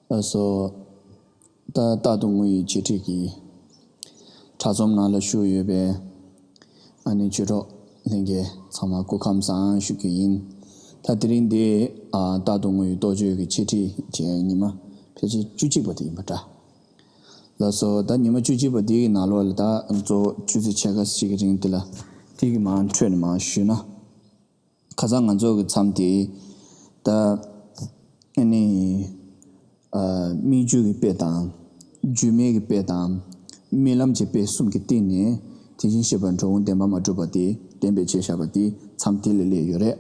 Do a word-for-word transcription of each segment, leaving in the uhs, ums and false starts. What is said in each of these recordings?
ལགས་སོ། ད་རྟག་ཏུ་ངུ་ཡི་འཆད་ཁྲིད་ཀྱི་གྲྭ་ཚང་ནང་ལ་བཞུགས་ཡོད་པའི་ཨ་ནི་ཆོས་གྲོགས་ལྷན་རྒྱས་ཚང་མ་སྐུ་ཁམས་བཟང་ཞུ་རྒྱུ་ཡིན། ད་དེ་རིང་འདི་ཨ་རྟག་ཏུ་ངུ་ཡི་རྟོགས་བརྗོད་ཀྱི་འཆད་ཁྲིད་བྱས་ཉི་མ་ཕལ་ཆེར་བཅུ་གཅིག་པ་དེ་ཡིན་པ་འདྲ། ལགས་སོ། ད་ཉི་མ་བཅུ་གཅིག་པ་འདི་གི་ནང་ལོགས་ལ་ད་གཙོ་བོ་ཆུ་ཚོད་ཕྱེད་ཀ་ཞིག་གི་རིང་འདི་ལ་དེ་གི་མར་འཕྲོས་ནས་མར་ཞུས་ན། ཁ་སང་ང་ཚོ་གི་མཚམས་དེ་ད་ཨ་ནི་ཨ་སྨིག་རྒྱུ་གི་དཔེ་དང་། སྒྱུ་མའི་གི་དཔེ་དང་། རྨི་ལམ་གྱི་དཔེ་གསུམ་གྱི་སྟེང་ནས་དེ་བཞིན་གཤེགས་པ་འགྲོ་འོང་བདེན་པ་མ་གྲུབ་པ་དེ་གཏན་འབེབས་བྱས་བཞག་པ་དེ་མཚམས་དེ་ལ་སླེབས་ཡོད་རེད།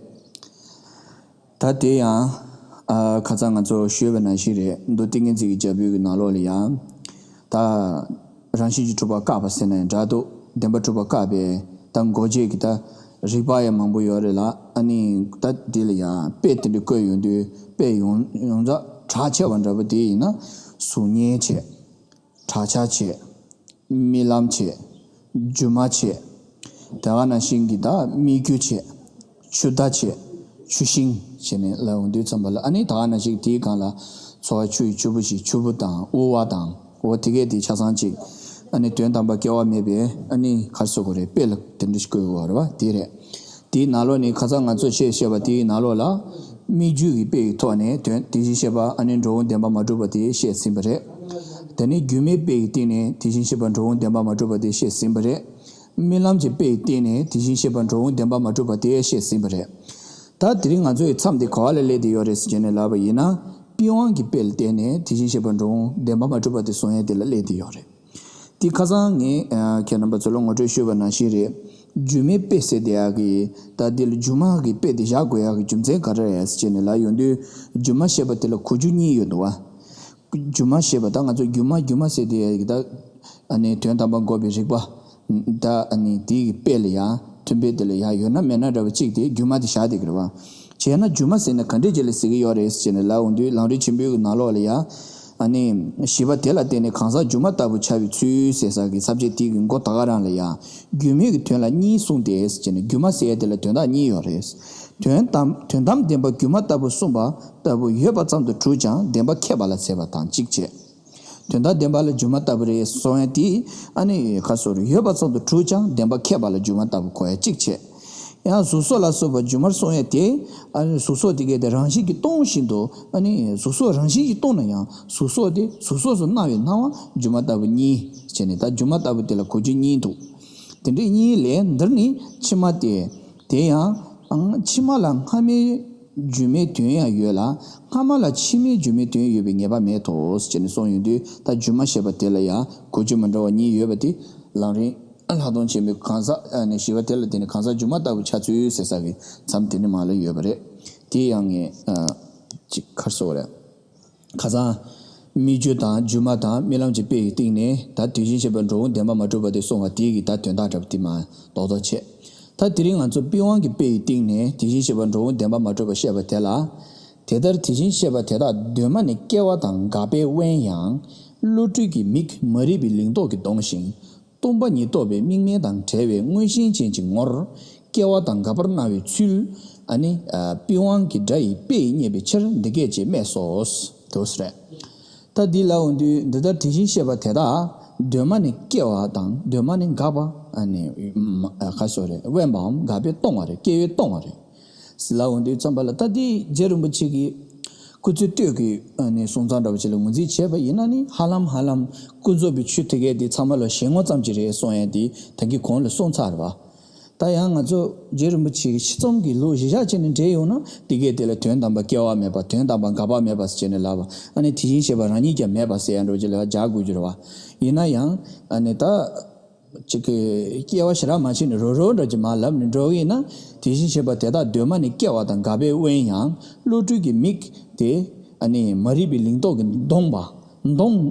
ད་དེ་ཡང་ཨ་ཁ་སང་ང་ཚོ་ཞུས་པ་ནང་བཞིན་རེད། མདོ་ཏིང་ངེ་འཛིན་གྱི་རྒྱལ་པོའི་གི་ནང་ལོགས་ལ་ཡང་ད་རང་བཞིན་གྱིས་གྲུབ་པ་བཀག་པ་ཟེར་ནའང་འདྲ་འདུག་བདེན་པ་གྲུབ་པ་བཀག་པའི་ད་འགོག་བྱེད་ཀྱི་ད་རིགས་པ་ཡང་མང་པོ་ཡོད་རེད་ལ། ཨ་ནི་ད་དེ་ལ་ཡང་དཔེ་དེ་འདྲ་བཀོད་ཡོང་དུས་དཔེ་ཡོངས་ཡོངས་གྲགས་གྲགས་ཆེ་བ་འདྲ་པོ་དེ་ཡིན་ན་གཟུགས་བརྙན་བྱས། བྲག་ཆ་བྱས། རྨི་ལམ་བྱས། སྒྱུ་མ་བྱས། དེ་ག་ནང་བཞིན་གྱི་ད་སྨིག་རྒྱུ་བྱས། ཆུ་ཟླ་བྱས། ཆུ་ཤིང་བྱས་ནས་ལབ་ཡོང་དུས་ཙམ་པ་ལ། ཨ་ནི་ད་ག་ནང་བཞིན་དེའི་སྒང་ལ་ཚོར་བ་ཆུ་ཡི་ཆུ་བུར་ཞིག་ཆུ་བུར་དང་དབུ་བ་དང་འོ་དེ་གས་དེ་ཆ་ཚང་གཅིག་ཨ་ནི་དོན་དམ་པ་སྐྱེ་བ་མེད་པའི་ཨ་ནི་ག་རེ་ཟེར་དགོས་རེད། དཔེ་ལ་དེ་འདྲ་ཞིག་བཀོད་ཡོད་རེད་པ། དེ་རེད། དེའི་ནང་ལོགས་ནས་ཁ་སང་ང་ཚོས་བཤད་བཤད་པ་དེའི་ནང་ལོགས་ལ། སྨིག་རྒྱུ་གི་དཔེ་ཡི་ཐོག་ནས་དོན་དེ་བཞིན་གཤེགས་པ་ཨ་ནི་འགྲོ་འོང་བདེན་པ་མ་གྲུབ་པ་དེ་བཤད་ཟིན་པ་རེད། དེ་ནས་སྒྱུ་མའི་དཔེ་ཡི་སྟེང་ནས་དེ་བཞིན་གཤེགས་པ་འགྲོ་འོང་བདེན་པ་མ་གྲུབ་པ་དེ་བཤད་ཟིན་པ་རེད། རྨི་ལམ་གྱི་དཔེ་ཡི་སྟེང་ནས་དེ་བཞིན་གཤེགས་པ་འགྲོ་འོང་བདེན་པ་མ་གྲུབ་པ་དེ་བཤད་ཟིན་པ་རེད། ད་དེ་རིང་ང་ཚོ་ཡི་མཚམས་དེ་ག་བ་ལ་སླེབས་བསྡད་ཡོད་རེད་ཟེར་བྱས་ནས་ལབ་པ་ཡིན་ན། པི་ཝང་གི་དཔེ་ལ་བརྟེན་ནས་དེ་བཞིན་གཤེགས་པ་འགྲོ་འོང་བདེན་པ་མ་གྲུབ་པ་དེ་གསུང་ཡས་དེ་ལ་སླེབས་བསྡད་ཡོད་རེད། དེ་ཁ་སང་ངས་ཨ་ཁྱེད་རྣམ་པ་ཚོ་ལ་ངོ་སྤྲོད་ཞུས་པ་ནང་བཞིན་རེད། སྒྱུ་མའི་དཔེ་ཟེར་དེ་ཡག་གི་ད་འདི་ལ་སྒྱུ་མ་གི་དཔེ་དེ་བཞག་དགོས་ཡག་གི་རྒྱུ་མཚན་ག་རེ་རེད་ཟེར་བྱས་ནས་ལབ་ཡོང་དུས། སྒྱུ་མ་ཞེས་པ་དེ་ལ་གོ་རྒྱུ་གཉིས་ཡོད་འདུག་བ། སྒྱུ་མ་ཞེས་པ་ད་ང་ཚོ་སྒྱུ་མ་སྒྱུ་མ་ཟེར་དེ་ཡག་གི་ད་ཨ་ནི་དོན་དམ་པ་འགོག་པའི་རིགས་པ། ད་ཨ་ནི་དེའི་གི་དཔེ་ལ་ཡང་མཐུན་དཔེ་དེ་ལ་ཡང་ཡོད་ན་མེད་ན་འདྲ་བ་གཅིག་དེ་སྒྱུ་མ་དེ་བཞག་བསྡད་ཀྱི་རེད་བ། བྱས་ན་སྒྱུ་མ་ཟེར་ན་ག་འདྲས་ཅིག་ལ་ཟེར་གྱི་ཡོད་རེད་ཟེར་ནས་ལབ་འོང་དུས། ལམ་རིམ་ཆེན་པོའི་གི་ནང་ལོགས་ལ་ཡང་ཨ་ནི་བཞི་པ་དེ་ལ་བརྟེན་ནས་གང་ཟག་སྒྱུ་མ་ལྟ་བུ་འཆར་བའི་ཚུལ་ཟེར་ས་གི་ས་བཅད་དེའི་གི་མགོ་ད་ག་རང་ལ་ཡང་སྒྱུ་མའི་གི་དོན་ལ་གཉིས་གསུངས་ཏེ་ཟེར་ནས། སྒྱུ་མ་ཟེར་ཡ་དེ་ལ་དོན་དག་གཉིས་ཡོད་རེད། དོན་དམ་དོན་དམ་བདེན་པ་སྒྱུ་མ་ལྟ་བུ་གསུངས་པ་ལྟ་བུ་ཡོད་པ་ཙམ་དུ་གྲུབ་ཀྱང་བདེན་པ་ཁེགས་པ་ལ་ཟེར་བ་དང་གཅིག་བྱས། དོན་དམ་བདེན་པ་ལ་སྒྱུ་མ་ལྟ་བུ་རེད་གསུང་ཡ་དེ་ཨ་ནི་ཁ་སོ་རུ་ཡོད་པ་ཙམ་དུ་གྲུབ་ཀྱང་བདེན་པ་ཁེགས་པ་ལ་སྒྱུ་མ་ལྟ་བུ་གོ་ཡ་གཅིག་བྱས། ཡང་གཟུགས་སོགས་ལ་སོགས་པ་སྒྱུ་མར་གསུང་ཡ་དེ་ཨ་ནི་གཟུགས་སོགས་དེ་གས་དེ་རང་བཞིན་གྱིས་སྟོང་བཞིན་དུ། ཨ་ནི་གཟུགས་སོགས་རང་བཞིན་གྱིས་སྟོང་ན་ཡང་གཟུགས་སོགས་དེ་གཟུགས་སོགས་སུ་སྣང་བའི་སྣང་བ་སྒྱུ་མ་ལྟ་བུ་གཉིས་བྱས་ནས། ད་སྒྱུ་མ་ལྟ་བུ་དེ་ལ་གོ་རྒྱུ་གཉིས་འདུག་དེ་འདྲའི་གཉིས་ལས་འདིར་ནི་ཕྱི་མ་སྟེ། དེ་ཡང་ཕྱི་མ་ལ་སྔ་མའི་སྒྱུ་མའི་དོན་ཡང་ཡོད་ལ། སྔ་མ་ལ་ཕྱི་མའི་སྒྱུ་མའི་དོན་ཡོད་པའི་ངེས་པ་མེད་དོ་ཟེར་ནས་གསུངས་ཡོང་དུས། ད་སྒྱུ་མ་ཞེས་པ་དེ་ལ་ཡང་གོ་རྒྱུ་མི་འདྲ་བ་གཉིས་ཡོད་པ་དེ་ལམ་རིམ་ལྷག་མཐོང་ཆེན་པོའི་གང་ཟག་ཨ་ནི་བཞི་པ་དེ་ལ་བརྟེན་ནས་གང་ཟག་སྒྱུ་མ་ལྟ་བུ་འཆར་ཚུལ་ཟེར་ས་གི་མཚམས་དེ་ནས་མར་ལ་ཡོད་པ་རེད། དེ་ཡང་ངས་ཨ་ཅིག་ཁར་སོ་རེད། ཁ་སང་། སྨིག་རྒྱུ་དང་སྒྱུ་མ་དང་རྨི་ལམ་གྱི་དཔེ་ཡི་སྟེང་ནས་ད་དེ་བཞིན་གཤེགས་པ་འགྲོ་འོང་བདེན་པ་མ་གྲུབ་པ་དེ་གསུངས་པ་དེ་གི་ད་དོན་དག་འདྲ་པོ་དེ་མར་རྡོག་རྡོག་བྱས། ད་དེ་རིང་ང་ཚོ་པི་ཝང་གི་དཔེ་ཡི་སྟེང་ནས་དེ་བཞིན་གཤེགས་པ་འགྲོ་འོང་བདེན་པ་མ་གྲུབ་པ་བཤད་པ་དེ་ལ། དེ་ལྟར་དེ་བཞིན་གཤེགས་པ་དེ་དག་གདོད་མ་ནས་སྐྱེ་བ་དང་འགག་པས་དབེན་ཡང་། བློ་གྲོས་ཀྱི་མིག་མ་རིག་པའི་ལིང་ཏོག་གིས་ལྡོངས་ཤིང་། སྟོང་པ་ཉིད་རྟོགས་པའི་དམིགས་མེད་དང་བྲལ་བའི་མངོན་ཞེན་ཅན་གྱི་ངོར། སྐྱེ་བ་དང་འགག་པར་སྣང་བའི་ཚུལ། ཨ་ནི་པི་ཝང་གི་སྒྲ་ཡི་དཔེ་ཡིས་བསྙད་པའི་ཕྱིར་འདི་སྐད་ཅེས་སྨྲས་སོ། དོ་ཟེར། ད་འདི་ལ་འོང་དུས་འདི་ལྟར་དེ་བཞིན་གཤེགས་པ་དེ་དག་གདོད་མ་ནས་སྐྱེ་བ་དང་གདོད་མ་ནས་འགག་པ། ཨ་ནི་ཁ་སོ་རེད། དབེན་པའམ་འགག་པས་སྟོང་བ་རེད། སྐྱེ་བས་སྟོང་བ་རེད། ཟེར་ལ་འོང་དུས་ཙམ་པ་ལ། ད་འདི་རྗེ་རིན་པོ་ཆེ་གི་སྐུ་ཚེ་སྟོད་ཀྱི་ཨ་ནི་གསུང་རྩོམ་འདྲ་བ་ཅིག་ལ་ངོས་འཛིན་བྱས་པ་ཡིན་ན་ནི། ཧ་ལམ་ཧ་ལམ་ཀུན་རྫོབ་པའི་ཆོས་དེ་གས་དེ་ཚང་མ་ལ་ཞལ་ངོ་ཙམ་ཅིག་རེད་གསུང་ཡ་དེ་ད་གིན་གོང་ལ་གསུངས་ཚར་བ། ད་ཡང་ང་ཚོ་རྗེ་རིན་པོ་ཆེ་གི་ཕྱི་རྩོམ་གྱི་ལུགས་གཞི་བཞག་བྱས་ནས་འགྲེལ་ཡོང་ན། དེ་གས་དེ་ལ་དོན་དམ་པ་སྐྱེ་བ་མེད་པ། དོན་དམ་པ་འགག་པ་མེད་པ་ཟེར་བྱས་ནས་ལབ་པ། ཨ་ནི་དེ་བཞིན་གཤེགས་པ་རང་ཉིད་ཀྱང་མེད་པ་ཟེར་ཡ་འདྲ་བ་ཅིག་ལ་སྦྱར་དགོས་རྒྱུ་རེད་བ། ཡིན་ན་ཡང་ཨ་ནི་ད། ཅིག་གི་སྐྱེ་བ་ཞེ་དྲག་མ་བྱས་ནས་རོ་རོ་འདྲ་ཅིག་མར་ལབ་ནས་འགྲོ་གི་ཡིན་ན། དེ་བཞིན་གཤེགས་པ་དེ་དག་གདོད་མ་ནས་སྐྱེ་བ་དང་འགག་པས་དབེན་ཡང་། བློ་གྲོས་ཀྱི་མིག་དེ་ཨ་ནི་མ་རིག་པའི་ལིང་ཏོག་གིས་ལྡོངས་པ། ལྡོངས།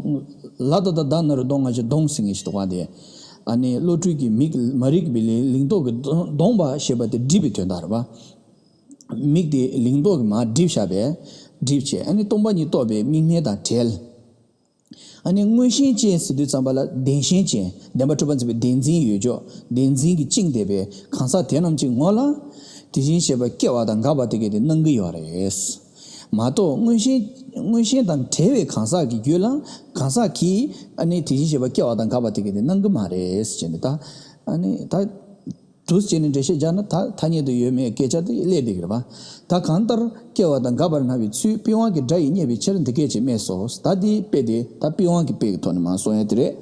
ལ་ད་ད་ད་ན་རུ་ལྡོང་ང་ཞིག་ལྡོང་ཟེར་ངེས་ཤིག་འདུག་ག་དེ། ཨ་ནི་བློ་གྲོས་ཀྱི་མིག་མ་རིག་པའི་ལིང་ཏོག་གིས་ལྡོངས་པ་ཞེས་པ་དེ་སྒྲིབ་པའི་དོན་དག་རེད་པ། མིག་དེ་ལིང་ཏོག་གིས་མར་སྒྲིབ་བཞག་པས། སྒྲིབ་བྱས། ཨ་ནི་སྟོང་པ་ཉིད་རྟོགས་པའི་དམིགས་མེད་དང་བྲལ། ཨ་ནི་མངོན་ཞེན་ཅན་ཟེར་དུས་ཙམ་པ་ལ་བདེན་ཞེན་ཅན། བདེན་པ་གྲུབ་པ་འཛིན་པའི་བདེན་འཛིན་ཡོད་ཕྱོགས། བདེན་འཛིན་གྱིས་བཅིངས་བསྡད་པའི་གང་ཟག་དེ་རྣམས་ཀྱི་ངོ་ལ། དེ་བཞིན་གཤེགས་པ་སྐྱེ་བ་དང་འགག་པ་དེ་གས་དེ་སྣང་གི་ཡོད་རེད། མ་གཏོགས་མངོན་ཞེན་མངོན་ཞེན་དང་བྲལ་བའི་གང་ཟག་གི་རྒྱུད་ལ་གང་ཟག་གིས་ཨ་ནི་དེ་བཞིན་གཤེགས་པ་སྐྱེ་བ་དང་འགག་པ་དེ་ག་དེ་སྣང་གི་མ་རེད་ཟེར་བྱས་ནས། ད་ཨ་ནི་ད་འདུག་སེ་བྱས་ནས་འགྲེལ་བཤད་རྒྱག་ན་ད་ཐ་སྙད་དུ་ཡོད་མེད་སྐད་ཆ་དེ་སླེབས་བསྡད་ཀྱི་རེད་པ། ད་གང་ལྟར་སྐྱེ་བ་དང་འགག་པར་སྣང་བའི་ཚུལ་པི་ཝང་གི་སྒྲ་ཡིས་བསྙད་པའི་ཕྱིར་འདི་སྐད་ཅེས་སྨྲས་སོ། ད་འདི་དཔེ་དེ་ད་པི་ཝང་གི་དཔེ་གི་ཐོག་ནས་མར་གསུང་ཡ་དེ་རེད།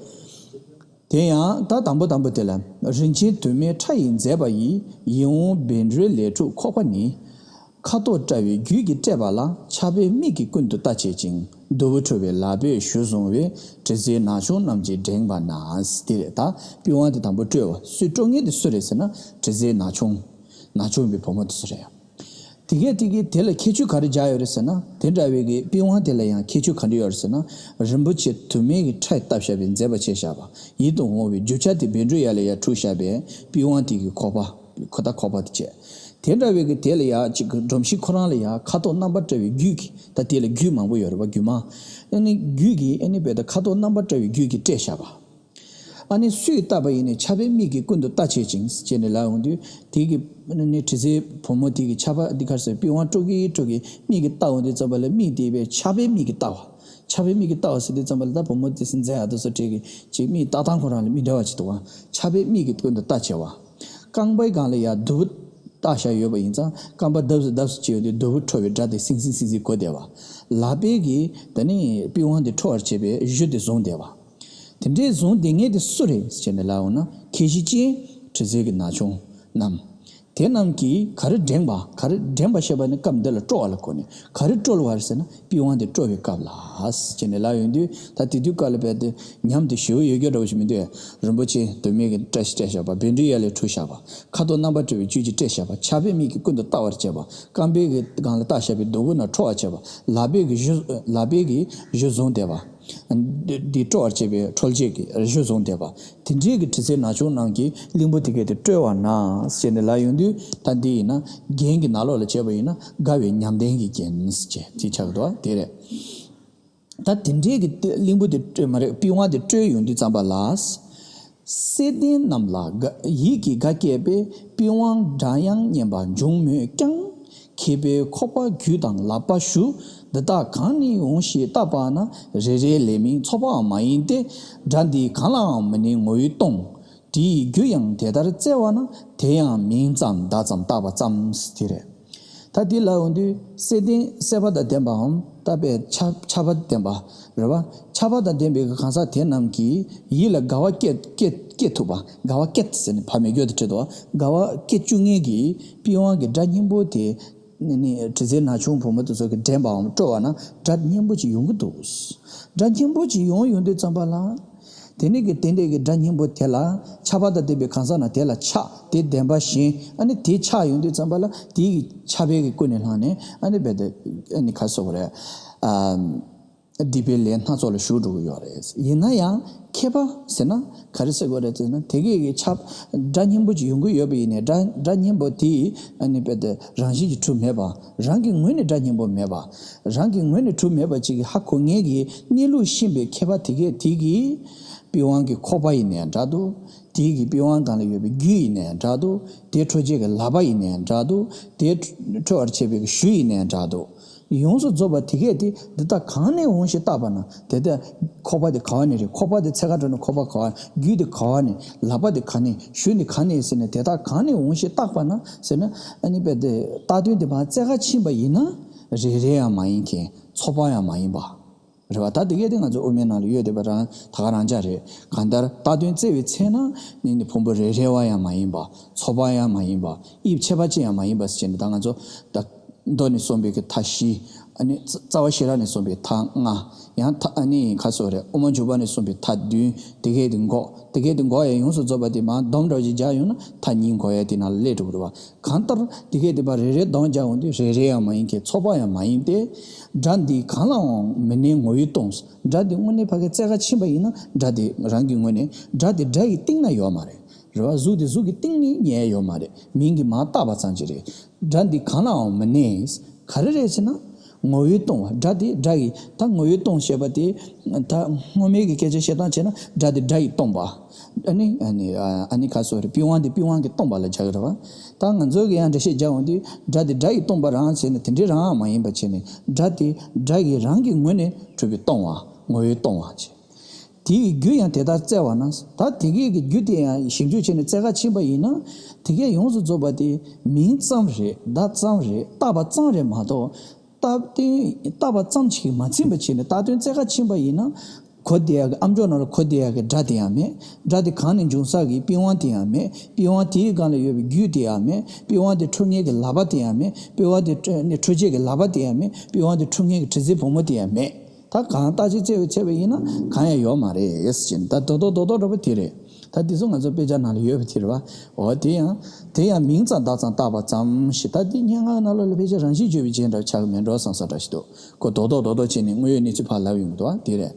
དེ་ཡང་ད་དང་པོ་དང་པོ་དེ་ལ། རིན་ཆེན་དུ་མའི་ཕྲ་ཡིས་མཛད་པ་ཡི། ཡིད་འོང་བཻ་ཌཱུརྱའི་ལས་འཁྲུགས་ཁོག་པ་ནི། ཁ་དོག་བཀྲ་བའི་རྒྱུད་ཀྱིས་སྤྲས་པ་ལ། ཕྱག་པའི་མིག་གིས་ཀུན་ཏུ་ལྟ་བྱེད་ཅིང་། དུ་བ་འཕྲོ་བའི་ལག་པས་གཞུ་བཟུང་བའི། དྲི་ཟའི་ནག་ཆུང་རྣམས་ཀྱིས་འགྲེང་བ་ན། དེ་རེད། ད་པི་ཝང་དེ་དང་པོ་དཀྲོལ་བ་སུས་དཀྲོལ་མཁན་དེ་སུ་རེད་ཟེར་ན། དྲི་ཟའི་ནག་ཆུང་། ནག་ཆུང་བའི་བུ་མོ་དེ་ཚོ་རེད། དེ་གས་དེ་གས་དེ་ལ་ཁྱད་ཆོས་ག་རེ་སྦྱར་ཡོད་རེད་ཟེར་ན། དེ་འདྲ་བའི་གི་པི་ཝང་དེ་ལ་ཡང་ཁྱད་ཆོས་ག་འདྲ་ཡོད་རེད་ཟེར་ན། རིན་པོ་ཆེ་དུ་མའི་གི་ཕྲ་ཡིས་བཏབ་བཞག་པའི་མཛེས་པ་བྱས་བཞག་པ། ཡིད་དུ་འོང་བའི་རྒྱུ་ཆ་དེ་བཻ་ཌཱུརྱ་ལ་ཡང་འཁྲུགས་བཞག་པའི་པི་ཝང་དེ་གི་ཁོག་པ། ཁོ་ད་ཁོག་པ་དེ་བྱས། དེ་འདྲ་བའི་གི་དེ་ལ་ཡང་ཅིག་སྒྲོམ་གཞི་ཁོ་རང་ལ་ཡང་ཁ་དོག་རྣམ་པ་བཀྲ་བའི་རྒྱུད་ཀྱིས། ད་དེ་ལ་རྒྱུད་མང་པོ་ཡོད་རེད་པ། རྒྱུད་མང་། ཨ་ནི་རྒྱུད་ཀྱིས་ཨ་ནི་བེ་ད་ཁ་དོག་རྣམ་པ་བཀྲ་བའི་རྒྱུད་ཀྱིས་སྤྲས་བཞག་པ། ཨ་ནི་སུས་བཏབ་པ་ཡིན་ནའི་ཕྱག་པའི་མིག་གིས་ཀུན་ཏུ་ལྟ་བྱེད་ཅིང་ཟེར་ནས་ལབ་ཡོང་དུས། དེ་གི་ཨ་ནི་དྲི་ཟའི་བུ་མོ་དེ་གི་ཕྱག་པ་འདི་གར་ཟེར་པི་ཝང་དཀྲོལ་གི་དཀྲོལ་གི་མིག་གིས་བལྟ་ཡོང་དུས་ཙམ་པ་ལ། མིག་དེ་བས་ཕྱག་པའི་མིག་གིས་བལྟ་བ། ཕྱག་པའི་མིག་གིས་བལྟ་བ་ཟེར་དུས་ཙམ་པ་ལ། ད་བུ་མོ་དེ་སེམས་མཛད་ཡག་དུ་སོ་བྲེལ་གི་ཅིག་མིག་ལྟ་སྟངས་ཁོ་རང་ལ་མི་འདྲ་བ་ཅིག་འདུག་བ། ཕྱག་པའི་མིག་གིས་ཀུན་ཏུ་ལྟ་བྱེད་པ། རྐང་པའི་སྒང་ལ་ཡང་དུ་བ་བཏགས་བཞག་ཡོད་པ་ཡིན་ཙང་། རྐང་པ་རྡབ་སུ་རྡབ་སུ་བྱེད་ཡོང་དུས་དུ་བ་འཕྲོ་བའི་སྒྲ་དེ་སིང་སིང་སིང་སིང་གོ་བསྡད་པ། ལག་པས་ཀྱིས་ད་ནི་པི་ཝང་དེ་འཕྲོ་བར་བྱེད་པའི་གཞུ་དེ་བཟུང་བསྡད་པ། དེ་འདྲའི་བཟུང་བསྡད་མཁན་དེ་སུ་རེད་ཟེར་ནས་ལབ་ཡོང་ན། ཁྱད་གཞི་ཅན་དྲི་ཟའི་གི་ནག་ཆུང་རྣམས། དེ་རྣམས་ཀྱིས་ག་རེ་འགྲེང་བ། ག་རེ་འགྲེང་བ་ཞེས་པ་ནི་སྐབས་འདི་ལ་དཀྲོལ་བ་ལ་གོ་ནས། ག་རེ་དཀྲོལ་བ་རེད་ཟེར་ན། པི་ཝང་དེ་དཀྲོལ་བའི་སྐབས་ལ་ཟེར་ནས་ལབ་ཡོང་དུས། ད་དེ་དུས་སྐབས་ལ་བས་དེ་ཉམས་དེ་ཞེ་པོ་ཡོད་རྒྱུ་འདྲ་བོ་ཞིག་མི་འདུག་རིན་པོ་ཆེ་དུ་མའི་གི་བཀྲ་ཤིས་སྤྲས་བཞག་པ། བཻ་ཌཱུརྱ་ལས་འཁྲུགས་བཞག་པ། ཁ་དོག་རྣམ་པ་བཀྲ་བའི་རྒྱུད་ཀྱིས་སྤྲས་བཞག་པ། ཕྱག་པའི་མིག་གིས་ཀུན་ཏུ་ལྟ་བར་བྱེད་པ། རྐང་པའི་གི་སྒང་ལ་བཏགས་བཞག་པའི་དུ་བ་ན་འཕྲོ་བར་བྱེད་པ། ལག་པའི་གི་གཞུ་ལག་པའི་གི་གཞུ་བཟུང་བསྡད་པ། འདི་འདི་དཀྲོལ་བར་བྱེད་པའི་འཕྲོ་བྱེད་ཀྱི་གཞུ་བཟུང་བསྡད་པ། དེ་འདྲའི་གི་དྲི་ཟའི་ནག་ཆུང་རྣམས་ཀྱིས་གླིང་བུ་དེ་གས་དེ་དཀྲོལ་བ་ན་ཟེར་ནས་ལབ་ཡོང་དུས། ད་འདི་ཡིན་ན་རྒྱན་གྱི་ནང་ལོགས་ལ་བྱས་པ་ཡིན་ན། དགའ་བའི་ཉམས་ལྡན་གྱི་རྒྱན་ཟེར་བྱས་དེ་ཆགས་འདུག་དེ་རེད། ད་དེ་འདྲའི་གི་གླིང་བུ་དེ་དཀྲོལ་མ་རེད། པི་ཝང་དེ་དཀྲོལ་ཡོང་དུས་ཙམ་པ་ལ། སེར་ལྡན་རྣམས་ལ་དགའ་ཡིད་ཀྱི་དགའ་སྐྱེད་པའི། པི་ཝང་སྒྲ་དབྱངས་སྙན་པ་འབྱུང་མོད་ཀྱང་། མཁས་པའི་ཁོག་པ་རྒྱུད་དང་ལག་པ་གཞུ། འདི་དག་གང་ནས་འོང་ཞེས་བརྟག་པ་ན། རེ་རེ་ལས་མིན་ཚོགས་པའང་མ་ཡིན་ཏེ། སྒྲ་འདི་གང་ལའང་མི་གནས་ངོ་བོས་སྟོང་། དེ་ཡི་རྒྱུ་ཡང་དེ་ལྟར་བཙལ་བ་ན། དེ་ཡང་མིང་ཙམ་བརྡ་ཙམ་བཏགས་པ་ཙམ་ཟེར་དེ་རེད། ད་དེ་ལ་འོང་དུས་སེར་ལྡན་སེར་པོ་དང་ལྡན་པའམ། ད་པའི་ཆ་ཆ་པ་ལྡན་པ་རེད་པ། ཆ་པ་དང་ལྡན་པའི་གང་ཟག་དེ་རྣམས་ཀྱིས་ཡིད་ལ་དགའ་བ་སྐྱེ་སྐྱེ་སྐྱེ་ཐུབ་པ། དགའ་བ་སྐྱེད་ཟེར་ནས་ཕ་མེས་སྐྱོ་དེ་བྲིས་འདུག་དགའ་བ་སྐྱེ་བཅུག་མཁན་གྱི་པི་ཝང་གི་སྒྲ་སྙན་པོ་དེ་ནི་དྲི་ཟའི་ནག་ཆུང་བུ་མོ་དེ་ཚོ་གིས་འགྲེང་བའམ་དཀྲོལ་བ་ན་སྒྲ་སྙན་པོ་ཅིག་ཡོང་གི་འདུག་སྒྲ་སྙན་པོ་ཅིག་ཡོང་ཡོང་དུས་ཙམ་པ་ལ། དེ་ནས་ཀྱི་དེ་འདྲས་ཀྱི་སྒྲ་སྙན་པོ་དེ་ལ་ཆ་པ་དང་ལྡན་པའི་གང་ཟག་རྣམས་དེ་ལ་ཆགས་ཏེ་བདེན་པ་བཞིན། ཨ་ནི་དེ་ཆགས་ཡོང་དུས་ཙམ་པ་ལ་དེ་ཡི་ཆགས་པའི་གི་ཀུན་ནས་བསླངས་ནས། ཨ་ནི་རྦད་དེ་ཨ་ནི་ག་རེ་ཟེར་དགོས་རེད། ཨ་སྡིག་པའི་ལས་སྣ་ཚོགས་ལ་ཞུགས་འགྲོ་གི་ཡོད་རེད། ཡིན་ན་ཡང་མཁས་པ་ཟེར་ན་ག་རེ་ཟེར་དགོས་རེད་ཟེར་ན། དེ་གས་ཀྱི་ཆགས་སྒྲ་སྙན་པོ་ཅིག་ཡོང་གི་ཡོད་པ་ཡིན་ནའི། སྒྲ་སྒྲ་སྙན་པོ་དེ་ཨ་ནི་རྦད་དེ་རང་བཞིན་གྱིས་གྲུབ་མེད་པ། རང་གི་ངོས་ནས་སྒྲ་སྙན་པོ་མེད་པ། རང་གི་ངོས་ནས་གྲུབ་མེད་པ་ཅིག་གི་ཧ་གོ་མཁན་གྱི་གནས་ལུགས་ཤེས་པའི་མཁས་པ་དེ་གས་དེ་གིས་པི་ཝང་གི་ཁོག་པ་ཡིན་ནའི་འདྲ་འདུག་དེ་གི་པི་ཝང་སྒང་ལ་ཡོད་པའི་རྒྱུད་ཡིན་ནའི་འདྲ་འདུག་དེ་འཕྲོ་བྱེད་ཀྱི་ལག་པ་ཡིན་ནའི་འདྲ་འདུག་དེ་འཕྲོ་བར་བྱེད་པའི་གཞུ་ཡིན་ནའི་འདྲ་འདུག་ཡོངས་སུ་རྫོགས་པ་དེ་གས་དེ་འདི་དག་གང་ནས་འོང་ཞེས་བརྟག་པ་ན། དེ་ལྟར་ཁོག་པ་དེ་ག་བ་ནས་རེད། ཁོག་པ་དེ་འཚོལ་ག་འགྲོ་ན་ཁོག་པ་ག་བ། རྒྱུད་དེ་ག་བ་ནས། ལག་པ་དེ་ག་ནས། གཞུ་དེ་ག་ནས་ཟེར་ནས། དེ་དག་གང་ནས་འོང་ཞེས་བརྟག་པ་ན་ཟེར་ན། ཨ་ནི་རྦད་དེ་བཏགས་དོན་དེ་མར་འཚོལ་ག་ཕྱིན་པ་ཡིན་ན། རེ་རེ་ཡང་མ་ཡིན་མཁན། ཚོགས་པ་ཡང་མ་ཡིན་པ། རེད་བ། ད་དེ་གས་དེ་ང་ཚོ་དབུ་མའི་ནང་ལ་ཡོད་བསྡད་པ་རང་ད་ག་རང་འཇགས་རེད། གང་ལྟར་བཏགས་དོན་བཙལ་བའི་ཚེ་ན་ནི་ནི་ཕུང་པོ་རེ་རེ་བ་ཡང་མ་ཡིན་པ། ཚོགས་པ་ཡང་མ་ཡིན་པ། དབྱིབས་ཕྱེད་པ་ཅན་ཡང་མ་ཡིན་པ་ཟེར་བྱས་ནས། ད་ང་ཚོ་ད་མདོ་ནས་གསུངས་པའི་གི་མཐའ་བཞི། ཨ་ནི་རྩ་རྩ་བ་ཤེས་རབ་ནས་གསུངས་པའི་མཐའ་ལྔ། ཡང་མཐའ་ཨ་ནི་ག་རེ་ཟེར་དགོས་རེད། དབུ་མ་འཇུག་པ་ནས་གསུངས་པའི་མཐའ་བདུན། དེ་གས་དེ་འགོག་དེ་གས་དེ་འགོག་ཡ་ཡོངས་སུ་རྫོགས་པ་དེ་མར་སྡོམ་འདྲ་བོ་ཅིག་རྒྱག་ཡོང་ན་མཐའ་གཉིས་འགོག་ཡ་དེ་ནང་ལ་སླེབས་འགྲོ་གི་རེད་བ། གང་ལྟར་དེ་གས་དེ་བར་རེ་རེ་སྡོམ་རྒྱག་འོང་དུས་རེ་རེ་ཡང་མ་ཡིན་མཁན། ཚོགས་པ་ཡང་མ་ཡིན་ཏེ། སྒྲ་འདི་གང་ལའང་མི་གནས་ངོ་བོས་སྟོང་། སྒྲ་འདི་དངོས་གནས་ཕ་གི་རྩལ་ཁ་ཕྱིན་པ་ཡིན་ན། སྒྲ་འདི་རང་གི་ངོས་ནས་སྒྲ་འདི་སྒྲ་ཡི་གཏིང་ན་ཡོད་མ་རེད། རེད་བ། གཟུགས་འདི་གཟུགས་ཀྱི་གཏིང་ནས་རྙེད་ཡོད་མ་རེད། མིང་གིས་མར་བཏགས་པ་ཙམ་ཅིག་རེད། སྒྲ་འདི་གང་ལའང་མི་གནས། ག་རེ་རེད་ཟེར་ན། ངོ་བོས་སྟོང་བ། སྒྲ་དེ་སྒྲ་ཡིས། ད་ངོ་བོས་སྟོང་ཞེས་པ་དེ། ད་སྔོན་མའི་གི་སྐད་ཆ་བཤད་སྟངས་བྱས་ན་སྒྲ་དེ་སྒྲ་ཡིས་སྟོང་པ། ཨ་ནི་ཨ་ནི་ཨ་ནི་ག་སོ་རེ། པི་ཝང་དེ་པི་ཝང་གིས་སྟོང་པ་ལ་སྦྱར་གི་རེད་བ། ད་ང་ཚོ་གི་ཡང་འགྲེལ་བཤད་རྒྱག་འོང་དུས་སྒྲ་དེ་སྒྲ་ཡིས་སྟོང་པ་རང་བྱས་ནས་དེ་འདྲའི་རང་མ་ཡིན་པ་བྱས་ནས། སྒྲ་དེ་སྒྲ་གི་རང་གི་ངོས་ནས་གྲུབ་པའི་སྟོང་བ། ངོ་བོས་སྟོང་བ་བྱས། དེའི་རྒྱུ་ཡང་དེ་ལྟར་བཙལ་བ་ན། ད་དེ་གའི་གི་རྒྱུ་དེ་ཡང་ཞིབ་འཇུག་བྱས་ནས་བཙལ་ག་ཕྱིན་པ་ཡིན་ན། དེ་གའི་ཡོངས་སུ་རྫོགས་པ་དེ་མིང་ཙམ་རེད། བརྡ་ཙམ་རེད། བཏགས་པ་ཙམ་རེད་མ་གཏོགས། བཏགས་དོན་བཏགས་པ་ཙམ་ཞིག་མ་ཚིམ་པ་བྱས་ནས་བཏགས་དོན་བཙལ་ག་ཕྱིན་པ་ཡིན་ན། གོ་བདེ་ཡག་གི། ཨམ་ཅོག་ནང་ལ་གོ་བདེ་ཡག་གི་སྒྲ་དེ་ཡང་མེད། སྒྲ་དེ་གང་ནས་འབྱུང་ས་གི་པི་ཝང་དེ་ཡང་མེད། པི་ཝང་དེའི་སྒང་ལ་ཡོད་པའི་རྒྱུ་དེ་ཡང་མེད། པི་ཝང་དེ་འཁྲུ་མཁན་གྱི་ལག་པ་དེ་ཡང་མེད། པི་ཝང་དེ་འཁྲུ་ནས་འཁྲུ་བྱེད་ཀྱི་ལག་པ་དེ་ཡང་མེད། པི་ཝང་དེ་འཁྲུ་མཁན་གྱི་དྲི་ཟའི་བུ་མོ་དེ་ཡང་མེད། ད་གང་བརྟག་དཔྱད་བྱས་པ་བྱས་པ་ཡིན་ན་གང་ཡང་ཡོད་མ་རེད་ཟེར་ནས། ད་རྡོག་རྡོག་རྡོག་རྡོག་འདྲ་པོ་དེ་རེད། ད་དེ་ཚོ་ང་ཚོ་དཔེ་ཆ་ནང་ལ་ཡོད་པ་དེ་རེད་བ། འོ་དེ་ཡང་དེ་ཡང་མིང་ཙམ་བརྡ་ཙམ་བཏགས་པ་ཙམ་ཞིག་ད་དེ་སྙན་ངག་ནང་ལོགས་ལ་ཕལ་ཆེར་རང་བཞིན་བརྗོད་པའི་རྗེས་འདྲ་བོ་ཆགས་ཀྱི་མེད་འགྲོ་བསམ་ས་འདྲ་ཞིག་འདུག་ཁོ་རྡོག་རྡོག་རྡོག་རྡོག་བྱས་ནས་དངོས་ཡོད་གནས་ཚུལ་ཕར་ལབ་ཡོང་གི་འདུག་བ། དེ་རེད།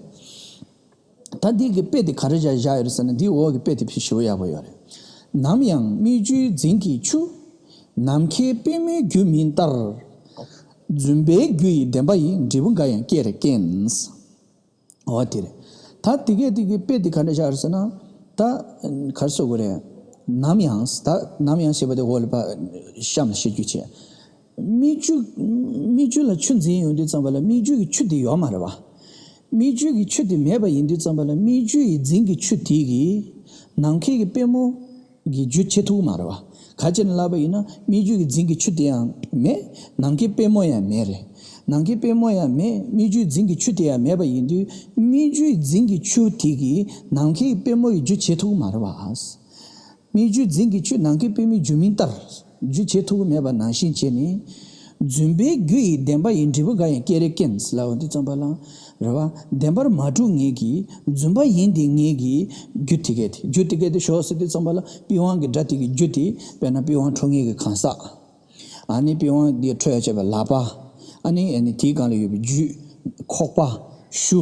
ད་འདི་གི་དཔེ་དེ་ག་རེ་བཞག་བཞག་ཡོད་རེད་ཟེར་ན། འདིའི་འོག་གི་དཔེ་དེ་ཞེ་པོ་ཡག་པོ་ཡོད་རེད། ནམ་ཡང་སྨིག་རྒྱུའི་རྫིང་གི་ཆུ། ནམ་མཁའི་པད་མོའི་རྒྱུ་མིན་ལྟར། རྫུན་པའི་རྒྱུ་ཡི་བདེན་པ་ཡི། འབྲས་བུ་འགའ་ཡང་སྐྱེ་རེ་སྐྱེན། འོ་དེ་རེད། ད་དེ་གས་དེ་གི་དཔེ་དེ་ག་འདྲ་བཞག་རེད་ཟེར་ན། ད་ག་རེ་ཟེར་དགོས་རེད། ནམ་ཡང་། ད་ནམ་ཡང་ཞེས་པ་དེ་འོག་ལ་ཕར་གཤམ་ལ་བཤད་རྒྱུ་བྱས། སྨིག་རྒྱུ། སྨིག་རྒྱུ་ལ་ཆུ་འཛིན་ཡོང་དུས་ཙམ་པ་ལ་སྨིག་རྒྱུ་གི་ཆུ་དེ་ཡོད་མ་རེད་བ། སྨིག་རྒྱུ་གི་ཆུ་དེ་མེད་པ་ཡིན་དུས་ཙམ་པ་ལ་སྨིག་རྒྱུ་ཡི་རྫིང་གི་ཆུ་དེ་གིས་ནམ་མཁའི་གི་པད་མོ་གི་རྒྱུ་བྱེད་ཐུབ་ཀྱི་མ་རེད་བ། ག་ཅི་ནས་ལབ་པ་ཡིན་ན་སྨིག་རྒྱུ་གི་རྫིང་གི་ཆུ་དེ་ཡང་མེད། ནམ་མཁའི་པད་མོ་ཡང་མེད་རེད། ནམ་མཁའི་པད་མོ་ཡང་མེད། སྨིག་རྒྱུའི་རྫིང་གི་ཆུ་དེ་ཡང་མེད་པ་ཡིན་དུས། སྨིག་རྒྱུའི་རྫིང་གི་ཆུ་དེ་གིས་ནམ་མཁའི་པད་མོ་ཡི་རྒྱུ་བྱེད་ཐུབ་ཀྱི་མ་རེད་བ། སྨིག་རྒྱུའི་རྫིང་གི་ཆུ་ནམ་མཁའི་པད་མོའི་རྒྱུ་མིན་ལྟར། རྒྱུ་བྱེད་ཐུབ་ཀྱི་མེད་པ་ནང་བཞིན་བྱས་ནས། རྫུན་པའི་རྒྱུ་ཡི་བདེན་པ་ཡི། འབྲས་བུ་འགའ་ཡང་སྐྱེ་རེ་སྐྱེན་ཟེར་ལབ་ཡོང་དུས་ཙམ་པ་ལ། རེད་བ། བདེན་པར་མ་གྲུབ་ངེས་ཀྱི། རྫུན་པ་ཡིན་ཏེ་ངེས་ཀྱི། རྒྱུ་དེ་གས་དེ། རྒྱུ་དེ་གས་དེ་ཞོག་ཟེར་དུས་ཙམ་པ་ལ་པི་ཝང་གི་སྒྲ་དེ་གི་རྒྱུ་དེ། དཔེར་ན་པི་ཝང་འཁྲུ་མཁན་གྱི་གང་ཟག་ཨ་ནི་པི་ཝང་འདི་འཁྲུ་ཡ་བྱས་པའི་ལག་པ། ཨ་ནི་ཨ་ནི་དེའི་སྒང་ལ་ཡོད་པའི་རྒྱུ། ཁོག་པ། གཞུ།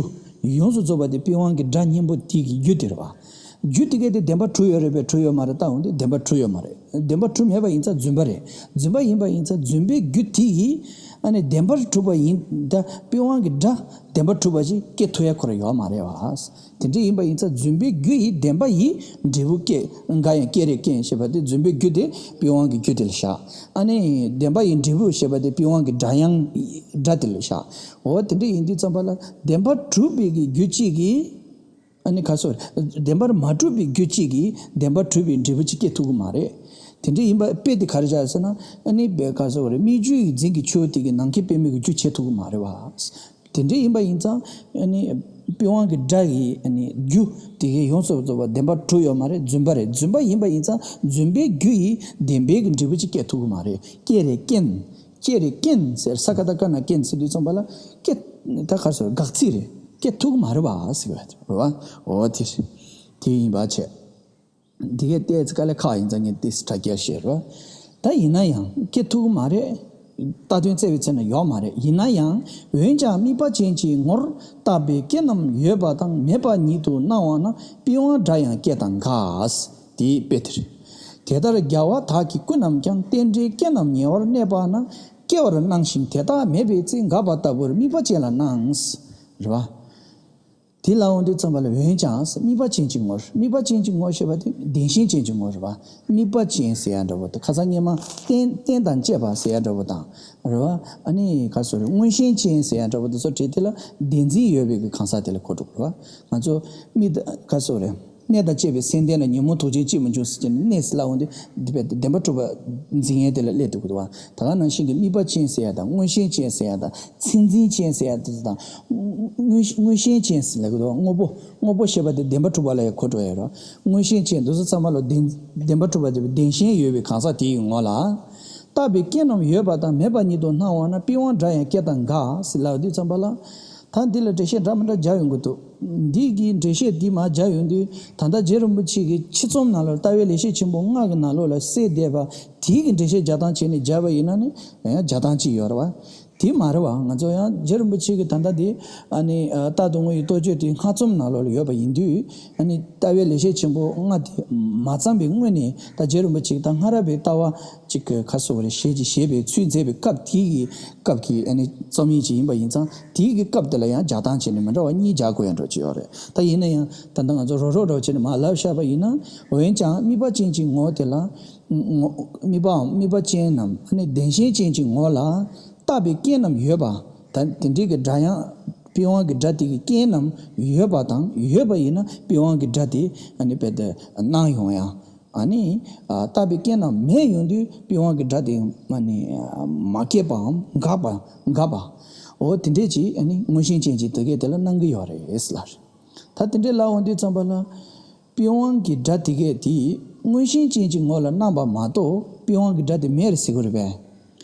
ཡོངས་སུ་རྫོགས་པ་དེ་པི་ཝང་གི་སྒྲ་སྙན་པོ་དེ་གི་རྒྱུ་དེ་རེད་བ། རྒྱུ་དེ་གས་དེ་བདེན་པར་གྲུབ་ཡོད་རེད་པས། གྲུབ་ཡོད་མ་རེད་བལྟ་འོང་དུས་བདེན་པར་གྲུབ་ཡོད་མ་རེད། བདེན་པར་གྲུབ་མེད་པ་ཡིན་ཙང་རྫུན་པ་རེད། རྫུན་པ་ཡིན་པ་ཡིན་ཙང་རྫུན་པའི་རྒྱུ་དེ་ཡིས་ཨ་ནི་བདེན་པར་གྲུབ་པ་ཡིན་ད་པི་ཝང་གི་སྒྲ་བདེན་པར་གྲུབ་པ་ཞིག་སྐྱེ་ཐུབ་ཡ་ཁོ་རང་ཡོད་མ་རེད་བ། དེ་འདྲ་ཡིན་པ་ཡིན་ཙང་རྫུན་པའི་རྒྱུ་ཡི་བདེན་པ་ཡི། འབྲས་བུ་སྐྱེ། འགའ་ཡང་སྐྱེ་རེ་སྐྱེན་ཞེས་པ་དེ་རྫུན་པའི་རྒྱུ་དེ་པི་ཝང་གི་རྒྱུ་དེ་ལ་བཞག་ཨ་ནི་བདེན་པ་ཡི་འབྲས་བུ་ཞེས་པ་དེ་པི་ཝང་གི་སྒྲ་དབྱངས་སྒྲ་དེ་ལ་བཞག་འོ་དེ་འདྲ་ཡིན་དུས་ཙམ་པ་ལ་བདེན་པར་གྲུབ་པའི་གི་རྒྱུ་གཅིག་གིས། ཨ་ནི་ག་སོ་རེད། བདེན་པར་མ་གྲུབ་པའི་རྒྱུ་གཅིག་གིས་བདེན་པར་གྲུབ་པའི་འབྲས་བུ་གཅིག་སྐྱེ་ཐུབ་ཀྱི་མ་རེད། དེ་འདྲ་ཡིན་པ་དཔེ་དེ་ག་རེ་བཞག་ཟེར་ན། ཨ་ནི་བས་ག་སོ་རེད། སྨིག་རྒྱུ་ཡི་རྫིང་གི་ཆུ་དེ་གིས་ནམ་མཁའི་པད་མོ་གི་རྒྱུ་བྱེད་ཐུབ་ཀྱི་མ་རེད་བ། དེ་འདྲ་ཡིན་པ་ཡིན་ཙང་ཨ་ནི་པི་ཝང་གི་སྒྲ་ཡི་ཨ་ནི་རྒྱུ་དེ་གའི་ཡོངས་སུ་རྫོགས་པ་བདེན་པར་གྲུབ་ཡོད་མ་རེད། རྫུན་པ་རེད། རྫུན་པ་ཡིན་པ་ཡིན་ཙང་རྫུན་པའི་རྒྱུ་ཡིས་བདེན་པའི་གི་འབྲས་བུ་ཅིག་སྐྱེ་ཐུབ་ཀྱི་མ་རེད། སྐྱེ་རེ་སྐྱེན། སྐྱེ་རེ་སྐྱེན་ཟེར། ས་ཀ་བཏགས་སྐ་ན་སྐྱེན་ཟེར་དུས་ཙམ་པ་ལ་སྐྱེ། ད་ག་རེ་ཟེར། དགག་ཚིག་རེད། སྐྱེ་ཐུབ་ཀྱི་མ་རེད་བ་ཟེར་བ་རེད་བ། འོ་དེ་རེད། དེ་ཡིན་པ་བྱས། འདི་གའི་ཏོག་ཙམ་དཀའ་ལས་ཁག་ཡིན་ཙང་ངས་ཏོག་ཙམ་དྲག་རྒྱག་བཤད་རོགས། ད་ཡིན་ན་ཡང་སྐྱེ་ཐུབ་ཀྱི་མ་རེད། བཏགས་དོན་བཙལ་བའི་ཚེ་ན་ཡོད་མ་རེད། ཡིན་ན་ཡང་འོན་ཀྱང་དམིགས་པ་ཅན་གྱི་ངོར་བཏགས་པའི་སྐད་རྣམས་ཡོད་པ་དང་མེད་པ་ཉིད་དུ་སྣང་བ་ན་པི་ཝང་སྒྲ་ཡང་སྐད་དང་འགའ། དེའི་དཔེ་དེ་རེད། དེ་ལྟར་རྒྱལ་བ་དག་གི་སྐུ་རྣམས་ཀྱང་རྟེན་འབྲེལ་སྐད་རྣམས་ཉེ་བར་གནས་པ་ན་སྐྱེ་བར་སྣང་ཞིང་དེ་དག་མེད་པའི་ཚེ་འགག་པ་ལྟ་བུར་དམིགས་པ་ཅན་ལ་སྣང་། རེད་བ། དེ་ལ་འོང་དུས་ཙམ་པ་ལ་འོན་ཀྱང་དམིགས་པ་ཅན་གྱི་ངོར། དམིགས་པ་ཅན་གྱི་ངོ་ཞེས་པ་དེ་བདེན་ཞེན་ཅན་གྱི་ངོ་རེད་བ། དམིགས་པ་ཅན་ཟེར་ཡ་འདྲ་བོ་དང་། ཁ་སང་སྔོན་མ་རྟེན་རྟེན་དང་བཅས་པ་ཟེར་ཡ་འདྲ་བོ་དང་། རེད་བ། ཨ་ནི་ག་རེ་ཟེར། མངོན་ཞེན་ཅན་ཟེར་ཡ་འདྲ་བོ་དེ་ཚོ་བྲིས། དེ་ལ་བདེན་འཛིན་ཡོད་པའི་གི་གང་ཟག་དེ་ལ་གོ་འགྲོ་གི་རེད་བ། ང་ཚོ་མིག་ག་རེ་ཟེར། གནས་དང་བཅས་པའི་སེམས་ལྡན་ལ་ཉོན་མོངས་དོགས་ཅན་ཅིས་མི་འབྱུང་ཟེར་གྱི་གནས་ཟེར་ལབ་འོང་དུས། འདི་པའི་བདེན་པར་གྲུབ་པ་འཛིན་མཁན་དེ་ལ་སླེབས་འདུག་གི་འདུག་བ། ད་ག་ནང་བཞིན་གྱི་དམིགས་པ་ཅན་ཟེར་ཡ་དང་། མངོན་ཞེན་ཅན་ཟེར་ཡ་དང་། མཚན་འཛིན་ཅན་ཟེར་ཡ་དེ་ཚོ་དང་། མངོན་མངོན་ཞེན་ཅན་ཟེར་ལབ་ཀྱི་འདུག་བ། དངོས་པོ། དངོས་པོ་ཞེས་པ་དེ་བདེན་པར་གྲུབ་པ་ལ་ཡང་གོ་འགྲོ་ཡ་རེད། མངོན་ཞེན་ཅན་འདི་ཚོ་ཚང་མ་ལ་བདེན་བདེན་པར་གྲུབ་པ་དེ་བདེན་ཞེན་ཡོད་པའི་གང་ཟག་དེ་ཡི་ངོ་ལ། བཏགས་པའི་སྐད་རྣམས་ཡོད་པ་དང་མེད་པ་ཉིད་དུ་སྣང་བ་ན་པི་ཝང་སྒྲ་ཡང་སྐད་དང་འགའ་ཟེར་ལབ་དུས་ཙམ་པ་ལ། ད་འདི་ལ་འགྲེལ་བཤད་འདྲ་མི་འདྲ་རྒྱག་ཡོང་གི་འདུག་འདི་གི་འགྲེལ་བཤད་འདི་མར་རྒྱག་ཡོང་དུས། ད་ལྟ་རྗེ་རིན་པོ་ཆེ་གི་ཆོས་ཚོམས་ནང་ལ། ལྟ་བའི་ལེགས་བཤད་ཆེན་པོ་ལྔ་གི་ནང་ལོགས་ལ་གསལ་བསྡད་པ་དེའི་གི་འགྲེལ་བཤད་རྒྱག་སྟངས་བྱས་ནས་རྒྱག་པ་ཡིན་ན་ནི་ཡང་རྒྱག་སྟངས་གཅིག་ཡོད་རེད་བ། དེ་མ་རེད་བ། ང་ཚོ་ཡང་རྗེ་རིན་པོ་ཆེ་གི་ད་ལྟ་དེ་ཨ་ནི་ཨ་རྟག་ཏུ་དངོས་ཡོད་རྟོགས་བརྗོད་དེ་སྔགས་རྩོམ་ནང་ལོགས་ལ་ཡོད་པ་ཡིན་དུས། ཨ་ནི་ལྟ་བའི་ལེགས་བཤད་ཆེན་པོ་ལྔ་དེ་མ་བརྩམས་པའི་སྔོན་ནས་ད་རྗེ་རིན་པོ་ཆེ་གི་ད་སྔ་རབས་པའི་ལྟ་བ་ཅིག་གི་ཁ་གསོ་བ་རེ་ཞེས་ཀྱི་བཞེད་པའི་ཚུལ་མཛད་པའི་སྐབས་དེའི་གི་སྐབས་ཀྱི་ཨ་ནི་རྩོམ་ཡིག་ཅིག་ཡིན་པ་ཡིན་ཙང་། དེའི་གི་སྐབས་དེ་ལ་ཡང་སྦྱར་སྟངས་བྱས་ནས་མི་འདྲ་བ་གཉིས་སྦྱར་དགོས་ཡ་འདྲ་ཅིག་ཡོད་རེད། ད་ཡིན་ན་ཡང་ད་ལྟ་ང་ཚོ་རོབ་རོབ་འདྲ་བྱས་ནས་མར་ལབ་བཞག་པ་ཡིན་ན། འོན་ཀྱང་དམིགས་པ་ཅན་གྱི་ངོ་དེ་ལ། ངོ་། དམིགས་པའམ་དམིགས་པ་ཅན་ནམ་ཨ་ནི་བདེན་ཞེན་ཅན་གྱི་ངོ་ལ་བཏགས་པའི་རྐྱེན་རྣམས་ཡོད་པ། ད་དེ་འདྲའི་གི་སྒྲ་ཡང་པི་ཝང་གི་སྒྲ་དེ་གི་རྐྱེན་རྣམས་ཡོད་པ་དང་། ཡོད་པ་ཡིན་ན་པི་ཝང་གི་སྒྲ་དེ་ཨ་ནི་རྦད་དེ་སྣང་ཡོང་ཡ། ཨ་ནི་ཨ་བཏགས་པའི་རྐྱེན་རྣམས་མེད་ཡོང་དུས་པི་ཝང་གི་སྒྲ་དེ་ཨ་ནི་མ་སྐྱེས་པའམ་འགག་པ། འགག་པ། འོ་དེ་འདྲས་ཅིག་ཨ་ནི་མངོན་ཞེན་ཅན་གྱི་དེ་གས་དེ་ལ་སྣང་གི་ཡོད་རེད་ལབ། ད་དེ་འདྲས་ལབ་འོང་དུས་ཙམ་པ་ལ། པི་ཝང་གི་སྒྲ་དེ་གས་དེ་མངོན་ཞེན་ཅན་གྱི་ངོ་ལ་སྣང་བ་མ་གཏོགས་པི་ཝང་གི་སྒྲ་དེ་མེད་རེད་ཟེར་གི་རེད་པས།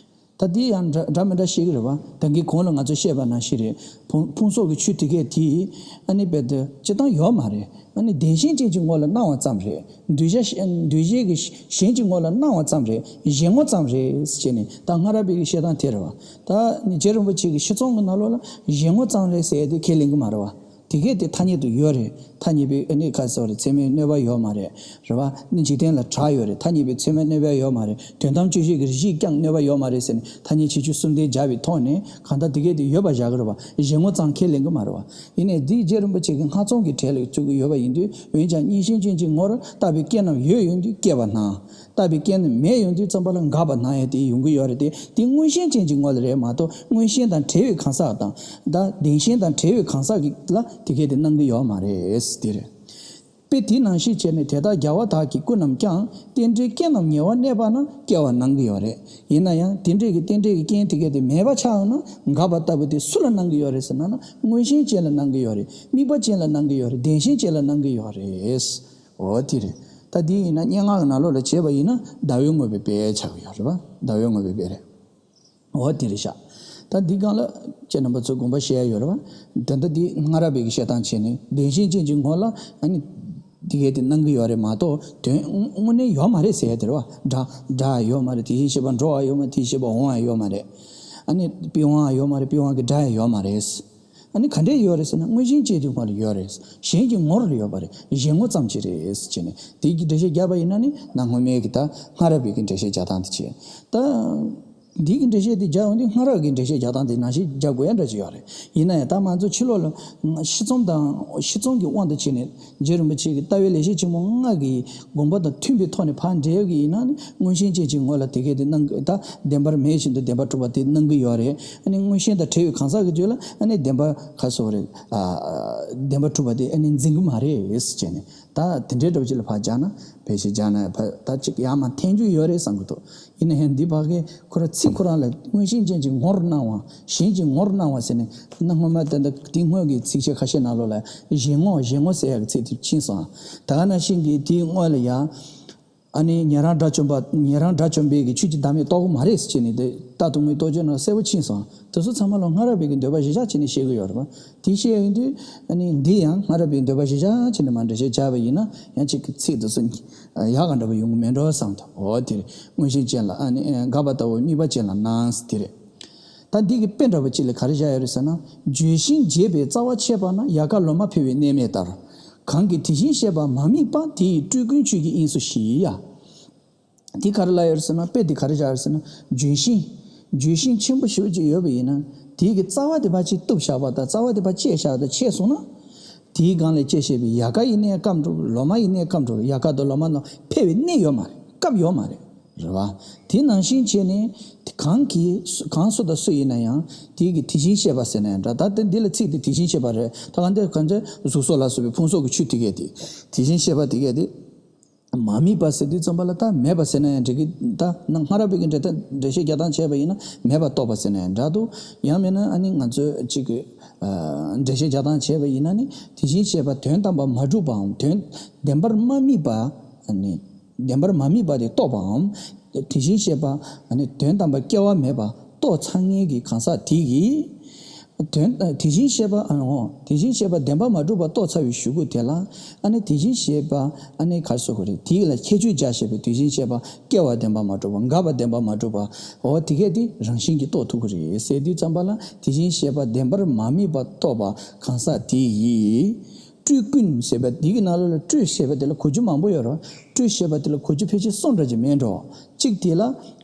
ད་དེ་ཡང་འདྲ་འདྲ་མི་འདྲ་བཤད་གི་རེད་བ། ད་གིན་གོང་ལ་ང་ཚོ་བཤད་པ་ནང་བཞིན་རེད། ཕུང་ཕུང་སོགས་ཀྱི་ཆོས་དེ་གས་དེ་ཨ་ནི་རྦད་དེ་སྤྱིར་བཏང་ཡོད་མ་རེད། ཨ་ནི་བདེན་ཞེན་ཅན་གྱི་ངོ་ལ་སྣང་བ་ཙམ་རེད། འདུས་བྱས་འདུས་བྱས་ཀྱི་གཞན་གྱི་ངོ་ལ་སྣང་བ་ཙམ་རེད། གཞན་ངོ་ཙམ་རེད་ཟེར་ནས། ད་སྔ་རབས་པའི་བཤད་སྟངས་དེ་རེད་བ། ད་ནི་རྗེ་རིན་པོ་ཆེ་གི་ཤེས་ཚོམ་གྱི་ནང་ལོགས་ལ་གཞན་ངོ་ཙམ་རེད་ཟེར་ཡ་དེ་ཁས་ལེན་གི་མ་རེད་བ། དེ་གས་དེ་ཐ་སྙད་དུ་ཡོད་རེད། ཐ་སྙད་པའི་ཨ་ནི་ཁ་གསོ་རེད། ཚད་མས་གནོད་པ་ཡོད་མ་རེད། རེད་བ། ནི་འཇིག་རྟེན་ལ་གྲགས་ཡོད་རེད། ཐ་སྙད་པའི་ཚད་མས་གནོད་པ་ཡོད་མ་རེད། དོན་དམ་དཔྱོད་བྱེད་ཀྱི་རིགས་ཤིག་ཀྱང་གནོད་པ་ཡོད་མ་རེད་ཟེར་ནས་ཐ་སྙད་ཁྱད་ཆོས་གསུམ་ལྡན་སྦྱར་བའི་ཐོག་ནས་གང་ལྟར་དེ་གས་དེ་ཡོད་པ་བཞག་གི་རེད་བ། གཞན་ངོ་ཙམ་ཁས་ལེན་གི་མ་རེད་བ། ཡིན་ནའི་འདི་རྗེ་རིན་པོ་ཆེ་གི་སྔགས་རྩོམ་གྱི་གྲས་ལ་བཙུགས་ཀྱི་ཡོད་པ་ཡིན་དུས། འོན་ཀྱང་མངོན་ཞེན་ཅན་གྱི་ངོར་བཏགས་པའི་རྐྱེན་རྣམས་ཡོད་ཡོང་དུས་སྐྱེ་བ་སྣང་། བཏགས་པའི་རྐྱེན་ནི་མེད་ཡོང་དུས་ཙམ་པ་ལ་འགག་པ་སྣང་ཡ་དེ་ཡོང་གི་ཡོད་རེད་དེ། དེ་མངོན་ཞེན་ཅན་གྱི་ངོ་ལ་རེད་མ་གཏོགས་མངོན་ཞེན་དང་བྲལ་བའི་གང་ཟག་དང་། ད་བདེན་ཞེན་དང་བྲལ་བའི་གང་ཟག་གི་ལ་དེ་གས་དེ་སྣང་གི་ཡོད་མ་རེད། དེ་རེད། དཔེ་དེ་ནང་བཞིན་བྱས་ནས་དེ་དག་རྒྱལ་བ་དག་གི་སྐུ་རྣམས་ཀྱང་རྟེན་འབྲེལ་རྐྱེན་རྣམས་ཉེ་བར་གནས་པ་ན་སྐྱེ་བ་སྣང་གི་ཡོད་རེད། ཡིན་ན་ཡང་དེ་འདྲས་ཀྱི་རྟེན་འབྲེལ་གྱི་རྐྱེན་དེ་གས་དེ་མེད་པ་ཆགས་ཡོང་ན་འགག་པ་ལྟ་བུ་དེ་སུ་ལ་སྣང་གི་ཡོད་རེད་ཟེར་ན། ན་མངོན་ཞེན་ཅན་ལ་སྣང་གི་ཡོད་རེད། དམིགས་པ་ཅན་ལ་སྣང་གི་ཡོད་རེད། བདེན་ཞེན་ཅན་ལ་སྣང་གི་ཡོད་རེད། འོ་དེ་རེད། ད་དེ་ཡིན་ན་སྙན་ངག་གི་ནང་ལོགས་ལ་བྱས་པ་ཡིན་ན་ཟླ་བའི་དངོས་པོའི་དཔེ་ཆགས་ཀྱི་ཡོད་རེད་བ། ཟླ་བའི་དངོས་པོའི་དཔེ་རེད། འོ་དེ་རེད་ཤག། ད་འདི་སྒང་ལ་ཁྱེད་རྣམ་པ་ཚོ་དགོངས་པ་བཞེས་ཡ་ཡོད་རེད་བ། ད་ལྟ་འདི་སྔ་རབས་པའི་གི་བཤད་སྟངས་བྱས་ནས་བདེན་ཞེན་ཅན་གྱི་ངོ་ལ་ཨ་ནི་དེ་གས་དེ་སྣང་གི་ཡོད་རེད་མ་གཏོགས་དོན་དངོས་གནས་ཡོད་མ་རེད་ཟེར་ཡ་དེ་རེད་བ། སྒྲ་སྒྲ་ཡོད་མ་རེད། དེ་བཞིན་གཤེགས་པ་འགྲོ་བ་ཡོད་མ་རེད། དེ་བཞིན་གཤེགས་པ་འོང་བ་ཡོད་མ་རེད། ཨ་ནི་པི་ཝང་ཡོད་མ་རེད། པི་ཝང་གི་སྒྲ་ཡང་ཡོད་མ་རེད། ཨ་ནི་ག་འདྲས་ཡོད་རེད་ཟེར་ན། མངོན་ཞེན་ཅན་གྱི་ངོ་ལ་ཡོད་རེད། གཞན་གྱི་ངོར་ཡོད་པ་རེད། གཞན་ངོ་ཙམ་ཅིག་རེད་ཟེར་ནས་དེ་གི་འགྲེལ་བཤད་བརྒྱབ་པ་ཡིན་ན་ནི། ན་སྔོན་མའི་གི་ད་སྔ་རབས་པའི་གི་འགྲེལ་བཤད་རྒྱག་སྟངས་དེ་བྱས། ད་འདི་གི་འགྲེལ་བཤད་དེ་རྒྱག་ཡོང་དུས་སྔ་རབས་ཀྱི་འགྲེལ་བཤད་རྒྱག་སྟངས་དེ་ནང་བཞིན་རྒྱག་དགོས་ཡ་འདྲ་ཅིག་ཡོད་རེད། ཡིན་ན་ཡང་ད་ང་ཚོ་ཕྱི་ལོགས་ལ་ཤེས་ཚོམ་དང་ཤེས་ཚོམ་གྱི་དབང་དུ་བྱས་ནས་རྗེ་རིན་པོ་ཆེ་གི་ལྟ་བའི་ལེགས་བཤད་ཆེན་མོ་ལྔ་གི་དགོངས་པ་དང་མཐུན་པའི་ཐོག་ནས་ཕར་འགྲེལ་ཡོད་ཀྱི་ཡིན་ན་ནི། མངོན་ཞེན་ཅན་གྱི་ངོ་ལ་དེ་གས་དེ་སྣང་གི། ད་བདེན་པར་མེད་བཞིན་དུ་བདེན་པར་གྲུབ་པ་དེ་སྣང་གི་ཡོད་རེད། ཨ་ནི་མངོན་ཞེན་དང་བྲལ་བའི་གང་ཟག་གི་རྒྱུད་ལ་ཨ་ནི་བདེན་པ་ག་སོགས་རེད། ཨ་བདེན་པར་གྲུབ་པ་དེ་ཨ་ནི་འཛིན་གི་མ་རེད་ཟེར་བྱས་ནས། ད་དེ་འདྲའི་འདྲ་བོ་ཅིག་ལ་ཕར་སྦྱར་ན། ཕལ་ཆེར་སྦྱར་ན་ཕ་ད་ཅིག་ཡར་མར་འཐེན་རྒྱུ་ཡོད་རེད་བསམ་གི་འདུག། ཡིན་ན་ཡང་འདི་ཕ་གི་ཁོ་རང་ཚིག་ཁོ་རང་ལ་མངོན་ཞེན་ཅན་གྱི་ངོར་སྣང་བ། གཞན་གྱི་ངོར་སྣང་བ་ཟེར་ནས། ན་སྔོན་མ་ད་ལྟ་དེ་སྔོན་གྱི་ཚིགས་བཅད་ཁ་ཤས་ནང་ལོགས་ལ་གཞན་ངོ་གཞན་ངོ་ཟེར་ཡག་གི་ཚིག་དེ་ཕྱིན་སོང་། ད་ག་ནང་བཞིན་གྱི་དེའི་སྔོན་ལ་ཡང་། ཨ་ནི་ཉན་རང་དགྲ་བཅོམ་པ། ཉན་རང་དགྲ་བཅོམ་པས་ཀྱི་ཆོས་ཀྱི་བདག་མེད་རྟོགས་ཀྱི་མ་རེད་ཟེར་བྱས་ནས། དེ་རྟག་ཏུ་དངོས་རྟོགས་བརྗོད་ནང་གསལ་པོ་ཕྱིན་སོང་། དེ་ཚོ་ཚང་མ་ལ་སྔ་རབས་པའི་གི་འདོད་པ་གཞིར་བཞག་བྱས་ནས་བཤད་ཀྱི་ཡོད་རེད་པ། དེ་བཤད་ཡོང་དུས་ཨ་ནི་འདི་ཡང་སྔ་རབས་པའི་འདོད་པ་གཞིར་བཞག་བྱས་ནས་མར་འགྲེལ་བཤད་བྱས་པ་ཡིན་ན། ཡང་གཅིག་གི་ཚིག་དེ་ཚོ་ཡག་ག་འདྲ་པོ་ཡོང་གི་མེད་འགྲོ་བསམ་དང་། འོ་དེ་རེད། མངོན་ཞེན་ཅན་ལ་ཨ་ནི་འགག་པ་ལྟ་བུ་དམིགས་པ་ཅན་ལ་སྣང་ཟེར་དེ་རེད། ད་འདི་གི་དཔེ་འདྲ་པོ་གཅིག་ལ་ག་རེ་བཞག་ཡོད་རེད་ཟེར་ན། ལྗོན་ཤིང་རྒྱས་པའི་རྩ་བ་ཆད་པ་ན། ཡལ་ག་ལོ་མ་འཕེལ་བའི་གནས་མལ་ལྟར། གང་གིས་དེ་བཞིན་གཤེགས་པ་མ་དམིགས་པ། དེ་ཡི་སྤྲུལ་ཀུན་ཆོས་ཀྱི་དབྱིངས་སུ་ཞི་ཡ། འདི་ག་རེ་ལབ་ཡོད་རེད་ཟེར་ན། དཔེ་འདི་ག་རེ་བཞག་ཡོད་རེད་ཟེར་ན། ལྗོན་ཤིང་། ལྗོན་ཤིང་ཆེན་པོ་ཞེ་པོ་ཅིག་ཡོད་པ་ཡིན་ན། དེའི་གི་རྩ་བ་དེ་ཕར་ཅིག་གཏུབ་བཞག་པ་དང་། རྩ་བ་དེ་ཕར་བཅད་བཞག་དང་བཅད་སོང་ན། དེའི་སྒང་ལ་སྐྱེ་བཞིན་པའི་ཡལ་ག་ཡི་གནས་སྐམ་འགྲོ། ལོ་མ་ཡི་གནས་སྐམ་འགྲོ། ཡལ་ག་དང་ལོ་མ་རྣམས་འཕེལ་བའི་གནས་ཡོད་མ་རེད། སྐབས་ཡོད་མ་རེད། རེད་བ། དེ་ནང་བཞིན་བྱས་ནས་གང་གིས། གང་སུ་དང་སུ་ཡིན་ན་ཡང་དེའི་གི་དེ་བཞིན་གཤེགས་པ་ཟེར་ན་ཡང་འདྲ། ད་ལྟ་འདི་ལ་ཚིག་དེ་དེ་བཞིན་གཤེགས་པ་རེད། ད་གང་དེ་གང་ཚེ་གཟུགས་སོགས་ལ་སོགས་པའི་ཕུང་སོགས་ཀྱི་ཆོས་དེ་གས་དེ། དེ་བཞིན་གཤེགས་པ་དེ་གས་དེ་མ་དམིགས་པ་ཟེར་དུས་ཙམ་པ་ལ། ད་མེད་པ་ཟེར་ན་ཡང་འགྲིག་གི། ད་ནང་སྔ་རབས་པའི་གི་འགྲེལ་ད་འགྲེལ་བཤད་རྒྱག་སྟངས་བྱས་པ་ཡིན་ན་མེད་པ་རྟོགས་པ་ཟེར་ན་ཡང་འདྲ་འདུག། ཡང་མིན་ན་ཨ་ནི་ང་ཚོས་གཅིག་གི་ཨ་འགྲེལ་བཤད་རྒྱག་སྟངས་བྱས་པ་ཡིན་ན་ནི། དེ་བཞིན་གཤེགས་པ་དོན་དམ་པར་མ་གྲུབ་པའམ། དོན་བདེན་པར་མ་དམིགས་པ། ཨ་ནི་བདེན་པར་མ་དམིགས་པ་དེ་རྟོགས་པའམ། དེ་བཞིན་གཤེགས་པ་ཨ་ནི་དོན་དམ་པར་སྐྱེ་བ་མེད་པ་རྟོགས་ཚར་མཁན་གྱི་གང་ཟག་དེ་གིས། དོན་དེ་བཞིན་གཤེགས་པ་ཨ་ནི་འོ་དེ་བཞིན་གཤེགས་པ་བདེན་པར་མ་གྲུབ་པ་རྟོགས་ཚར་བའི་གཞུག་གུ་དེ་ལ་ཨ་ནི་དེ་བཞིན་གཤེགས་པ་ཨ་ནི་ག་རེ་ཟེར་དགོས་རེད། དེ་ལ་ཁྱད་ཆོས་སྦྱར་བཞག་པའི་དེ་བཞིན་གཤེགས་པ་སྐྱེ་བ་བདེན་པར་མ་གྲུབ་པ། འགག་པ་བདེན་པར་མ་གྲུབ་པ། འོ་དེ་གས་དེ་རང་བཞིན་གྱིས་རྟོགས་ཐུབ་ཀྱི་རེད་ཟེར་དུས་ཙམ་པ་ལ་དེ་བཞིན་གཤེགས་པ་བདེན་པར་མ་དམིགས་པ་རྟོགས་པ་གང་ཟག་དེ་ཡིས། སྤྲོས་ཀུན་ཟེར་བ་འདི་གི་ནང་ལོགས་ལ་སྤྲོས་ཟེར་བ་དེ་ལ་གོ་རྒྱུ་མང་པོ་ཡོད་རེད། སྤྲོས་ཟེར་བ་དེ་ལ་གོ་རྒྱུ་ཕལ་ཆེར་གསུམ་འདྲ་ཅིག་མེད་འགྲོ། གཅིག་དེ་ལ་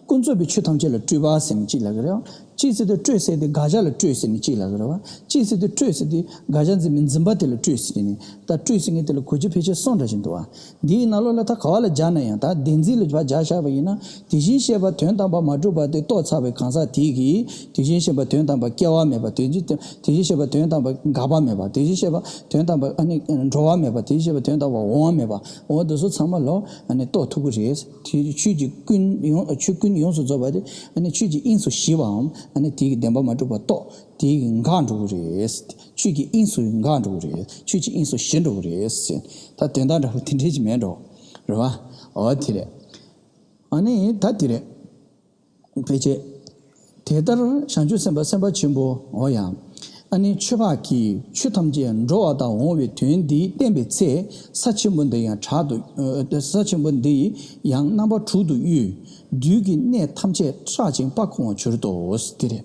ཀུན་རྫོབ་པའི་ཆོས་ཐམས་ཅད་ལ་སྤྲོས་པ་ཟེར་ནས་གཅིག་ལབ་ཀྱི་རེད། གཅིག་ཟེར་དུས་སྤྲོས་ཟེར་དེ་དགག་བྱ་ལ་སྤྲོས་ཟེར་ནས་གཅིག་ལབ་ཀྱི་རེད་བ། གཅིག་ཟེར་དུས་སྤྲོས་ཟེར་དེ་དགག་བྱ་འཛིན་པའི་འཛིན་པ་དེ་ལ་སྤྲོས་ཟེར་ནས། ད་སྤྲོས་ཟེར་མཁན་དེ་ལ་གོ་རྒྱུ་ཕལ་ཆེར་གསུམ་འདྲ་ཅིག་འདུག་བ། འདིའི་ནང་ལོགས་ལ་ད་ག་བ་ལ་སྦྱར་ན་ཡང་ད་བདེན་འཛིན་ལ་ཕར་སྦྱར་བཞག་པ་ཡིན་ན། དེ་བཞིན་གཤེགས་པ་དོན་དམ་པར་མ་གྲུབ་པ་དེ་རྟོགས་ཚར་བའི་གང་ཟག་དེ་གིས་དེ་བཞིན་གཤེགས་པ་དོན་དམ་པར་སྐྱེ་བ་མེད་པ། དེ་བཞིན་དེ་བཞིན་གཤེགས་པ་དོན་དམ་པར་འགག་པ་མེད་པ། དེ་བཞིན་གཤེགས་པ་དོན་དམ་པར་ཨ་ནི་འགྲོ་བ་མེད་པ། དེ་བཞིན་གཤེགས་པ་དོན་དམ་པར་འོང་བ་མེད་པ། འོ་དེ་ཚོ་ཚང་མ་ལོ་ཨ་ནི་རྟོགས་ཐུབ་ཀྱི་རེད། དེ་ཆོས་ཀྱི་ཀུན་ཡོངས་ཆོས་ཀུན་ཡོངས་སུ་རྫོགས་པ་དེ་ཨ་ནི་ཆོས་ཀྱི་དབྱིངས་སུ་ཞི་བའམ་ཨ་ནི་དེ་གི་བདེན་པར་མ་གྲུབ་པ་རྟོགས། དེ་གི་འགག་འགྲོ་གི་རེད། ཆོས་ཀྱི་དབྱིངས་སུ་འགག་འགྲོ་གི་རེད། ཆོས་ཀྱི་དབྱིངས་སུ་ཞི་འགྲོ་གི་རེད་ཟེར། ད་དོན་དག་འདྲ་པོ་དེ་འདྲས་ཅིག་མེད་འགྲོ། རེད་བ། འོ་དེ་རེད། ཨ་ནི་ད་དེ་རེད། ཕལ་ཆེར། དེ་ལྟར་བྱང་ཆུབ་སེམས་དཔའ་སེམས་དཔའ་ཆེན་པོ། འོ་ཡང་། ཨ་ནི་ཆོས་འཕགས་ཀྱིས་ཆོས་ཐམས་ཅད་འགྲོ་བ་དང་འོང་བའི་དོན་འདི་བསྟན་པའི་ཚེ། ས་ཆེན་པོ་འདི་ཡང་དྲག་ཏུ་ཨ་ས་ཆེན་པོ་འདི་ཡང་རྣམ་པ་དྲུག་ཏུ་གཡོས། བདུད་ཀྱི་གནས་ཐམས་ཅད་སྲེག་ཅིང་སྤར་བཀོང་བར་གྱུར་ཏོ། དེ་རེད།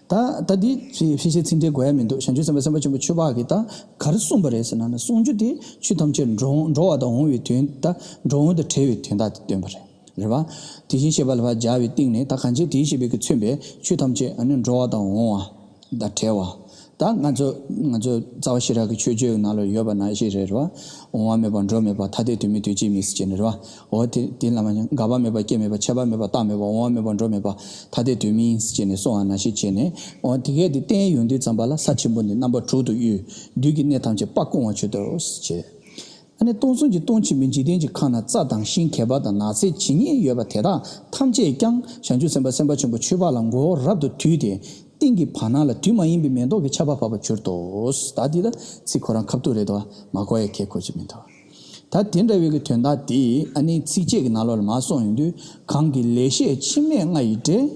ད་ད་འདི་ཕལ་ཆེར་ཚིག་འགྲེལ་དགོས་ཡ་མི་འདུག་བྱང་ཆུབ་སེམས་དཔའ་སེམས་དཔའ་ཆེན་པོ་ཆོས་འཕགས་ཀྱིས་ད་ག་རེ་གསུངས་པ་རེད་ཟེར་ན་ནི། གསུང་རྒྱུ་དེ་ཆོས་ཐམས་ཅད་འགྲོ་འགྲོ་བ་དང་འོང་བའི་དོན། ད་འགྲོ་འོང་དང་བྲལ་བའི་དོན་དག་དེ་སྟོན་པ་རེད། རེད་བ། དེ་བཞིན་གཤེགས་པ་ལ་ཕར་སྦྱར་བའི་སྟེང་ནས་ད་གང་ཅི་དེ་བཞིན་གཤེགས་པ་གིས་མཚོན་པའི་ཆོས་ཐམས་ཅད་ཨ་ནི་འགྲོ་བ་དང་འོང་བ་དང་བྲལ་བ། ད་ང་ཚོ་ང་ཚོ་རྩ་བ་ཤེས་རབ་ཀྱི་མཆོད་བརྗོད་ཀྱི་ནང་ལ་ཡོད་པ་ནང་བཞིན་རེད་བ། འོང་བ་མེད་པ་འགྲོ་མེད་པ། ཐ་དད་དོན་མིན་དོན་གཅིག་མིན་ཟེར་བྱས་ནས་རེད་བ། འོ་དེ་དེ་ལ་མ་འགག་པ་མེད་པ་སྐྱེ་མེད་པ། ཆད་པ་མེད་པ་རྟག་མེད་པ། འོང་བ་མེད་པ་འགྲོ་མེད་པ། ཐ་དད་དོན་མིན་ཟེར་བྱས་ནས་གསུངས་པ་ནང་བཞིན་བྱས་ནས། འོ་དེ་གས་དེ་བསྟན་ཡོང་དུས་ཙམ་པ་ལ་ས་ཆེན་པོ་འདི་རྣམ་པ་དྲུག་ཏུ་གཡོས། བདུད་ཀྱི་གནས་ཐམས་ཅད་སྤར་བཀོང་བར་གྱུར་ཏོ་ཟེར་བྱས། ཨ་ནི་སྟོང་གསུམ་གྱི་སྟོང་ཆེན་པོའི་འཇིག་རྟེན་གྱི་ཁམས་ན་རྩྭ་དང་ཤིང་། གད་པ་དང་ནགས་ཚལ་ཇི་སྙེད་ཡོད་པ་དེ་དག་ཐམས་ཅད་ཀྱང་བྱང་ཆུབ་སེམས་དཔའ་སེམས་དཔའ་ཆེན་པོ་ཆོས་འཕགས་ལ་མགོ་བོ་རབ་ཏུ་དུད་དེ། སྟེང་གི་བར་སྣང་ལ་དུས་མ་ཡིན་པའི་མེ་ཏོག་གི་ཆར་པ་བབས་པར་གྱུར་ཏོ། ད་འདི་ལ་ཚིག་ཁོ་རང་ཁ་ཐུག་རེད་དོ། མ་གོ་ཡ་ཁེ་གོ་ཅིག་མི་འདུག་ད་དེ་འདྲ་བའི་གི་དོན་དག་དེ་ཨ་ནི་ཚིགས་བཅད་ཀྱི་ནང་ལོགས་ལ་མར་གསུངས་ཡོང་དུས། གང་གི་ལེགས་བཤད་འཆི་མེད་ལྔ་ཡི་གྲས།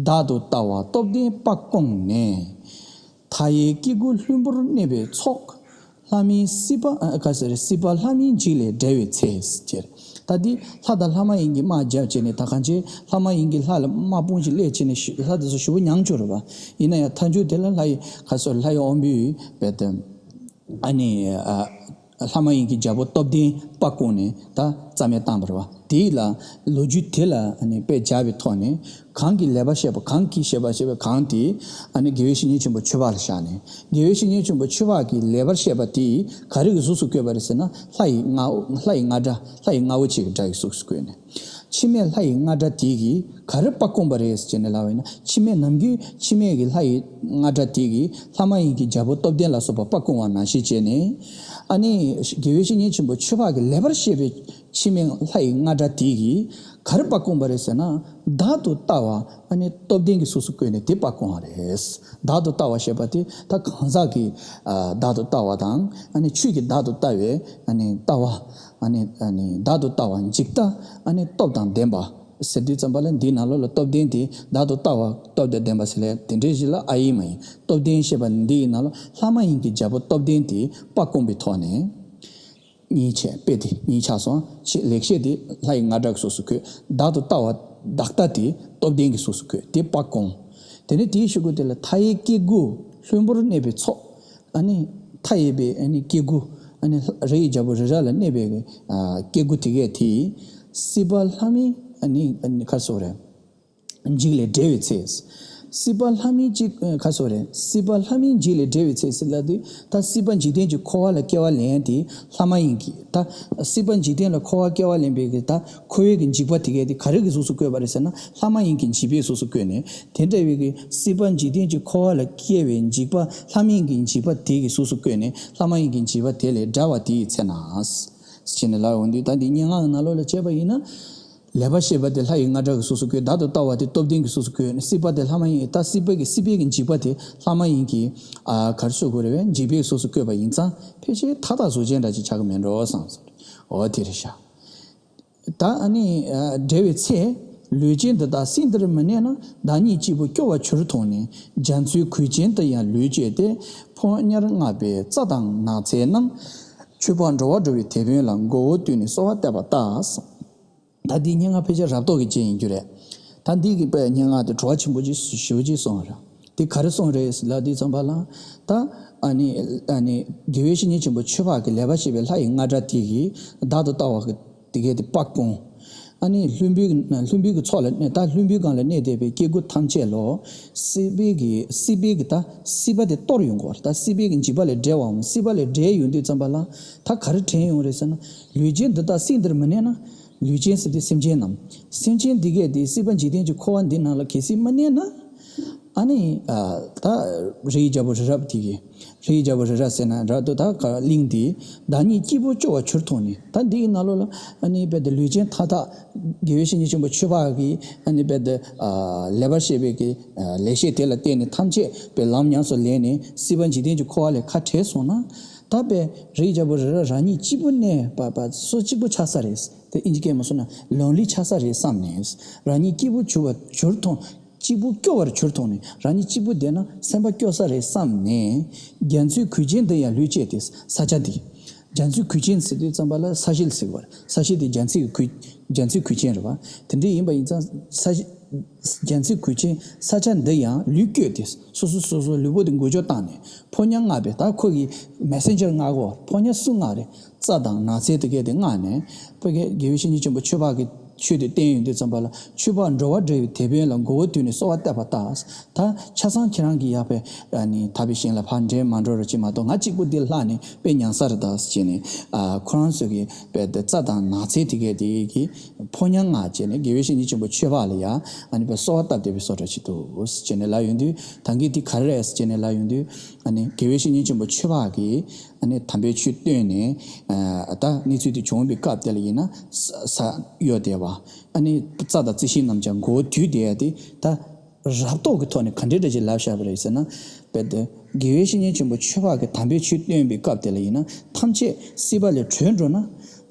བདག་ཏུ་ལྟ་བ་སྟོབས་ལྡན་སྤར་བཀོང་ནས། མཐའ་ཡས་སྐྱེ་དགུ་ལྷུན་པོར་གནས་པའི་ཚོགས། ལྷ་མིན་སྲིད་པ་ཨ་ག་ཟེར། སྲིད་པ་ལྷ་མིན་འཇིག་ལས་བསྒྲལ་བའི་ཚེ་ཟེར། ད་འདི་ལྷ་དང་ལྷ་མ་ཡིན་གྱི་དམག་བརྒྱབ་བྱས་ནས། ད་གང་ཅི་ལྷ་མ་ཡིན་གྱི་ལྷ་ལ་དམག་དཔུང་ཞིག་སླེབས་བྱས་ནས་ཞུ་ལྷ་དེ་ཚོ་ཞེ་པོ་མྱངས་བྱུང་རེད་བ། ཡིན་ན་ཡང་མཐའ་མཇུག་དེ་ལ་ལྷ་ཡི་ག་ཟེར། ལྷ་ཡི་དབང་པོས་བེད་དེ། ཨ་ནི་ཨ་ལྷ་མ་ཡིན་གྱི་རྒྱལ་པོ་སྟོབས་ལྡན་སྤར་བཀོང་ནས་ད་རྩ་མེད་བཏང་བ་རེད་བ། དེ་ལ་ལོ་རྒྱུས་དེ་ལ་ཨ་ནི་དཔེ་སྦྱར་བའི་ཐོག་ནས། གང་གིས་ལེགས་པར་བཤད་པ། གང་གིས་བཤད་པ་བཤད་པའི་གང་དེ་ཨ་ནི་དགེ་བའི་བཤེས་གཉེན་ཆེན་པོ་ཆོས་འཕགས་ལ་བཞག་ནས། དགེ་བའི་བཤེས་གཉེན་ཆེན་པོ་ཆོས་འཕགས་ཀྱིས་ལེགས་པར་བཤད་པ་དེ་ག་རེ་གི་གཟུགས་སུ་བཀོད་པ་རེད་ཟེར་ན། ལྷ་ཡི་རྔ་ལྷ་ཡི་རྔ་སྒྲ། ལྷ་ཡི་རྔ་བོ་ཆེ་གི་སྒྲ་ཡི་གཟུགས་སུ་བཀོད་ནས། འཆི་མེད་ལྷ་ཡི་རྔ་སྒྲ་དེ་གིས་ག་རེ་སྤར་བཀོང་པ་རེད་ཟེར་ནས་ལབ་པ་ཡིན་ན། འཆི་མེད་ནམ་རྒྱུན་འཆི་མེད་ཀྱི་ལྷ་ཡི་རྔ་སྒྲ་དེ་གིས་ལྷ་མ་ཡིན་གྱི་རྒྱལ་པོ་སྟོབས་ལྡན་ལ་སོགས་པ་སྤར་བཀོང་བ་ནང་བཞིན་བྱས་ནས། ཨ་ནི་དགེ་བའི་བཤེས་གཉེན་ཆེན་པོ་ཆོས་འཕགས་ཀྱིས་ལེགས་པར་བཤད་པའི་འཆི་མེད་ལྷ་ཡི་རྔ་སྒྲ་དེ་གིས་ག་རེ་སྤར་བཀོང་པ་རེད་ཟེར་ན། བདག་ཏུ་ལྟ་བ་ཨ་ནི་སྟོབས་ལྡན་གྱི་གཟུགས་སུ་བཀོད་ནས་དེ་སྤར་བཀོང་བ་རེད། བདག་ཏུ་ལྟ་བ་ཞེས་པ་དེ་ད་གང་ཟག་གི་ཨ་བདག་ཏུ་ལྟ་བ་དང་། ཨ་ནི་ཆོས་ཀྱི་བདག་ཏུ་ལྟ་བའི་ཨ་ནི་ལྟ་བ། ཨ་ནི་ཨ་ནི་བདག་ཏུ་ལྟ་བ་འཇིག་ལྟ། ཨ་ནི་སྟོབས་དང་ལྡན་པ་ཟེར་དུས་ཙམ་པ་ལ། འདིའི་ནང་ལོགས་ལ་སྟོབས་ལྡན་དེ། བདག་ཏུ་ལྟ་བ་སྟོབས་དང་ལྡན་པ་ཟེར་ལ་དེ་འདྲའི་ཞིག་ལ་ཨ་ཡིག་མ་ཡིན། སྟོབས་ལྡན་ཞེས་པ་འདིའི་ནང་ལ་ལྷ་མ་ཡིན་གྱི་རྒྱལ་པོ་སྟོབས་ལྡན་དེ་སྤར་བཀོང་པའི་ཐོག་ནས། གཉིས་ཆགས། དཔེ་དེ་གཉིས་ཆགས་སོང་། ཆེ་ལེགས་བཤད་དེ་ལྷ་ཡི་རྔ་སྒྲ་གི་གཟུགས་སུ་བཀོད། བདག་ཏུ་ལྟ་བ་བདག་ལྟ་དེ་སྟོབས་ལྡན་གྱི་གཟུགས་སུ་བཀོད་དེ་སྤར་བཀོང་། དེ་ནས་དེའི་གཞུག་གུ་དེ་ལ་མཐའ་ཡས་སྐྱེ་དགུ་ལྷུན་པོར་གནས་པའི་ཚོགས། ཨ་ནི་མཐའ་ཡས་པའི་ཨ་ནི་སྐྱེ་དགུ། ཨ་ནི་རི་ཡི་རྒྱལ་པོ་རི་རབ་ལ་གནས་པའི་ཨ་སྐྱེ་དགུ་དེ་གས་དེ། སྲིད་པ་ལྷ་མིན་ཨ་ནི་ཨ་ནི་ག་རེ་ཟེར་དགོས་རེད། འཇིག་ལས་བསྒྲལ་བའི་ཚེ། སྲིད་པ་ལྷ་མིན་གཅིག་ཨ་ག་རེ་ཟེར་དགོས་རེད། སྲིད་པ་ལྷ་མིན་འཇིག་ལས་བསྒྲལ་བའི་ཚེ་ཟེར་ལབ་དུས། ད་སྲིད་པ་འཇིག་རྟེན་གྱི་འཁོར་བ་ལ་སྐྱེ་བ་ལེན་ཡ་དེ་ལྷ་མ་ཡིན་གྱི། ད་སྲིད་པ་འཇིག་རྟེན་ལ་འཁོར་བ་སྐྱེ་བ་ལེན་པའི་གི་ད་འཁོར་བའི་གི་འཇིགས་པ་དེ་གས་དེ་ག་རེ་གི་གཟུགས་སུ་བཀོད་པ་རེད་ཟེར་ན། ལྷ་མ་ཡིན་གྱི་འཇིགས་པའི་གཟུགས་སུ་བཀོད་ནས། དེ་འདྲ་བའི་གི་སྲིད་པ་འཇིག་རྟེན་གྱི་འཁོར་བ་ལ་སྐྱེ་བའི་འཇིགས་པ། ལྷ་མ་ཡིན་གྱི་འཇིགས་པ་དེ་གི་གཟུགས་སུ་བཀོད་ནས། ལྷ་མ་ཡིན་གྱི་འཇིགས་པ་དེ་ལས་བསྒྲལ་བ་དེའི་ཚེ་ན། ཟེར་ནས་ལབ་ཡོང་དུས། ད་འདི་སྙན་ངག་གི་ནང་ལོགས་ལ་བྱས་པ་ཡིན་ན། ལེགས་པར་བཤད་པ་དེ་ལྷ་ཡི་རྔ་སྒྲ་གི་གཟུགས་སུ་བཀོད། བདག་ཏུ་ལྟ་བ་དེ་སྟོབས་ལྡན་གྱི་གཟུགས་སུ་བཀོད། སྲིད་པ་དེ་ལྷ་མ་ཡིན། ད་སྲིད་པའི་གི་སྲིད་པའི་གི་འཇིགས་པ་དེ་ལྷ་མ་ཡིན་གྱི་ཨ་ག་རེ་ཟེར་དགོས་རེད་པས། འཇིགས་པའི་གཟུགས་སུ་བཀོད་པ་ཡིན་ཙང་། ཕལ་ཆེར་མཐའ་དག་གཟུགས་ཅན་འདྲ་ཅིག་ཆགས་ཀྱི་མེད་འགྲོ་བསམ་སོང་། འོ་དེ་རེད་ཤག་ད་ཨ་ནི་ཨ་བསྒྲལ་བའི་ཚེ། ལུས་ཅན་འདི་དག་སྲིད་འདིར་མི་གནས་ན། བདག་ཉིད་གཅིག་པུ་སྐྱོ་བར་གྱུར་མཐོང་ནས། རྒྱ་མཚོའི་གོས་ཅན་དུ་ཡང་ལུས་བཅས་ཏེ། ཕོ་ཉར་མངགས་པའི་རྩྭ་དང་ནགས་ཚལ་རྣམས། ཆོས་པ་འགྲོ་བ་སྒྲོལ་བའི་དེད་དཔོན་ལ། མགོ་བོ་བཏུད་ནས་གསོལ་བ་བཏབ་པ་ལྟར། ད་འདིའི་སྙན་ངག་ཕལ་ཆེར་རབ་རྟོག་གི་རྗེས་ཡིན་རྒྱུ་རེད། ད་འདི་གི་པའི་སྙན་ངག་དེ་བྲོ་བ་ཆེན་པོ་ཅིག་ཞེ་པོ་ཅིག་གསུངས་པ་རེད། དེ་ག་རེ་གསུངས་རེད་ལབ་དུས་ཙམ་པ་ལ། ད་ཨ་ནི་ཨ་ནི་དགེ་བའི་བཤེས་གཉེན་ཆེན་པོ་ཆོས་འཕགས་ཀྱིས་ལེགས་པར་བཤད་པའི་ལྷ་ཡི་རྔ་སྒྲ་དེ་གིས་བདག་ཏུ་ལྟ་བ་གི་དེ་གའི་དེ་སྤ་བཀོང་། ཨ་ནི་ལྷུན་པོའི་ལྷུན་པོའི་གི་ཚོགས་ལ་གནས། ད་ལྷུན་པོའི་སྒང་ལ་གནས་བསྡད་པའི་སྐྱེ་དགུ་ཐམས་ཅད་ལ་སྲིད་པའི་གི་སྲིད་པའི་གི་ད་སྲིད་པ་དེ་གཏོར་ཡོང་གི་ཡོད་རེད། ད་སྲིད་པའི་གི་འཇིགས་པ་ལས་བསྒྲལ་བའམ་སྲིད་པ་ལས་བསྒྲལ་ཡོང་དུས་ཙམ་པ་ལ། ད་ག་རེ་དྲན་ཡོང་རེད་ཟེར་ན། ལུས་ཅན་འདི་དག་སྲིད་འདིར་མི་གནས་ན། ལུས་ཅན་ཟེར་དུས་སེམས་ཅན་རྣམས། སེམས་ཅན་འདི་གས་དེ་སྲིད་པ་འཇིག་རྟེན་གྱི་འཁོར་བ་འདི་ནང་ལ་གལ་སྲིད་མ་གནས་ན། ཨ་ནི་ཨ་ད་རི་ཡི་རྒྱལ་པོ་རི་རབ་དེ་གིས། རི་ཡི་རྒྱལ་པོ་རི་རབ་ཟེར་ན་རབ་ཏུ་ད་ག་གླིང་དེ། བདག་ཉིད་གཅིག་པུ་སྐྱོ་བར་གྱུར་མཐོང་ནས། ད་འདི་ཡི་ནང་ལོགས་ལ་ཨ་ནི་རྦད་དེ་ལུས་ཅན་མཐའ་དག་དགེ་བའི་བཤེས་གཉེན་ཆེན་པོ་ཆོས་འཕགས་ཀྱིས་ཨ་ནི་རྦད་དེ་ཨ་ལེགས་པར་བཤད་པའི་གི་ཨ་ལེགས་བཤད་དེ་ལ་བརྟེན་ནས་ཐམས་ཅད་པའི་ལམ་ཉམས་སུ་ལེན་ནས་སྲིད་པ་འཇིག་རྟེན་གྱི་འཁོར་བ་ལས་ཁ་བྲལ་སོང་ན། ད་པའི་རི་ཡི་རྒྱལ་པོ་རི་རབ་རང་ཉིད་གཅིག་པུ་གནས་པ་པ་སོ་གཅིག་པུ་ཆགས་ས་རེད། དེ་ཨིན་ཇི་སྐད་མ་སོང་ན་ལོན་ལི་ཆགས་ས་རེད་བསམ་ནས། རང་ཉིད་གཅིག་པུ་གྱུར་པ་གྱུར་མཐོང་། གཅིག་པུ་སྐྱོ་བར་གྱུར་མཐོང་ནས། རང་ཉིད་གཅིག་པུ་བསྡད་ན་སེམས་པ་སྐྱོ་ས་རེད་བསམ་ནས། རྒྱ་མཚོའི་གོས་ཅན་འདི་ཡང་ལུས་བཅས་ཏེ། ས་ཆ་འདི། རྒྱ་མཚོའི་གོས་ཅན་ཟེར་དུས་ཙམ་པ་ལ་ས་གཞི་ལ་ཟེར་བ་རེད། ས་གཞི་དེ་རྒྱ་མཚོའི་གོས། རྒྱ་མཚོའི་གོས་ཅན་རེད་བ། དེ་འདྲ་ཡིན་པ་ཡིན་ཙང་ས་གཞི། རྒྱ་མཚོའི་གོས་ཅན་ས་ཆ་འདི་ཡང་ལུས་བསྐྱོད་དེ། སོ་སོ་སོ་སོ་ལུས་པོ་དེ་འགུལ་སྐྱོད་བཏང་ནས། ཕོ་ཉ་མངགས་པའི། ད་ཁོ་གི་མེ་སེན་ཇར་མངགས་གོ། ཕོ་ཉ་སུ་མངགས་རེད། རྩྭ་དང་ནགས་ཚལ་དེ་གས་དེ་མངགས་ནས། ཕ་གི་དགེ་བའི་བཤེས་གཉེན་ཆེན་པོ་ཆོས་འཕགས་ཀྱིས་ཆོས་དེ་བསྟན་ཡོང་དུས་ཙམ་པ་ལ། ཆོས་འཕགས་འགྲོ་བ་སྒྲོལ་བའི་དེད་དཔོན་ལ། མགོ་བོ་བཏུད་ནས་གསོལ་བ་བཏབ་པ་ལྟར། ད་ཆ་ཚང་ཁྱེད་རང་གི་ཡག་པའི་ཨ་ནི་དག་པའི་ཞིང་ལ་ཕར་འདྲེན་མ་འགྲོ་རོགས་བྱེད་མ་གཏོགས། ང་གཅིག་པུ་འདིར་ལྷག་ནས་དཔེ་ཉམས་ས་རེད་ད་ཟེར་ནས། ཨ་ཁོ་རང་ཚོ་གི་དཔེ་དེ་རྩྭ་དང་ནགས་ཚལ་དེ་གས་དེ་གི་ཕོ་ཉ་མངགས་བྱས་ནས། དགེ་བའི་བཤེས་གཉེན་ཆེན་པོ་ཆོས་འཕགས་ལ་ཡང་ཨ་ནི་དཔེ་གསོལ་བ་བཏབ་བསྡད་པའི་བཟོ་འདྲ་ཅིག་འདུག་ཟེར་ནས་ལབ་ཡོང་དུས། ད་གིན་དེ་ག་རེ་རེད་ཟེར་ནས་ལབ་ཡོང་དུས། ཨ་ནི་དགེ་བའི་བཤེས་གཉེན་ཆེན་པོ་ཆོས་འཕགས་ཀྱིས་ཨ་ནི་དམ་པའི་ཆོས་བསྟན་ནས། ཨ་ད་གནས་ཚུལ་དེ་བྱུང་བའི་སྐབས་དེ་ལ་ཡིན་ན། ས་ས་གཡོ་བསྡད་པ། ཨ་ནི་རྩྭ་དང་རྩི་ཤིང་རྣམས་ཀྱང་མགོ་བོ་དུད་བསྡད་ཡ་དེ། ད་རབ་རྟོག་གི་ཐོག་ནས་ག་འདྲའི་འདྲ་ཅིག་ལབ་བཞག་པ་རེད་ཟེར་ན། རྦད་དེ་དགེ་བའི་བཤེས་གཉེན་ཆེན་པོ་ཆོས་འཕགས་ཀྱིས་དམ་པའི་ཆོས་བསྟན་པའི་སྐབས་དེ་ལ་ཡིན་ན། ཐམས་ཅད་སྲིད་པ་ལས་གྲོལ་འགྲོ་ན།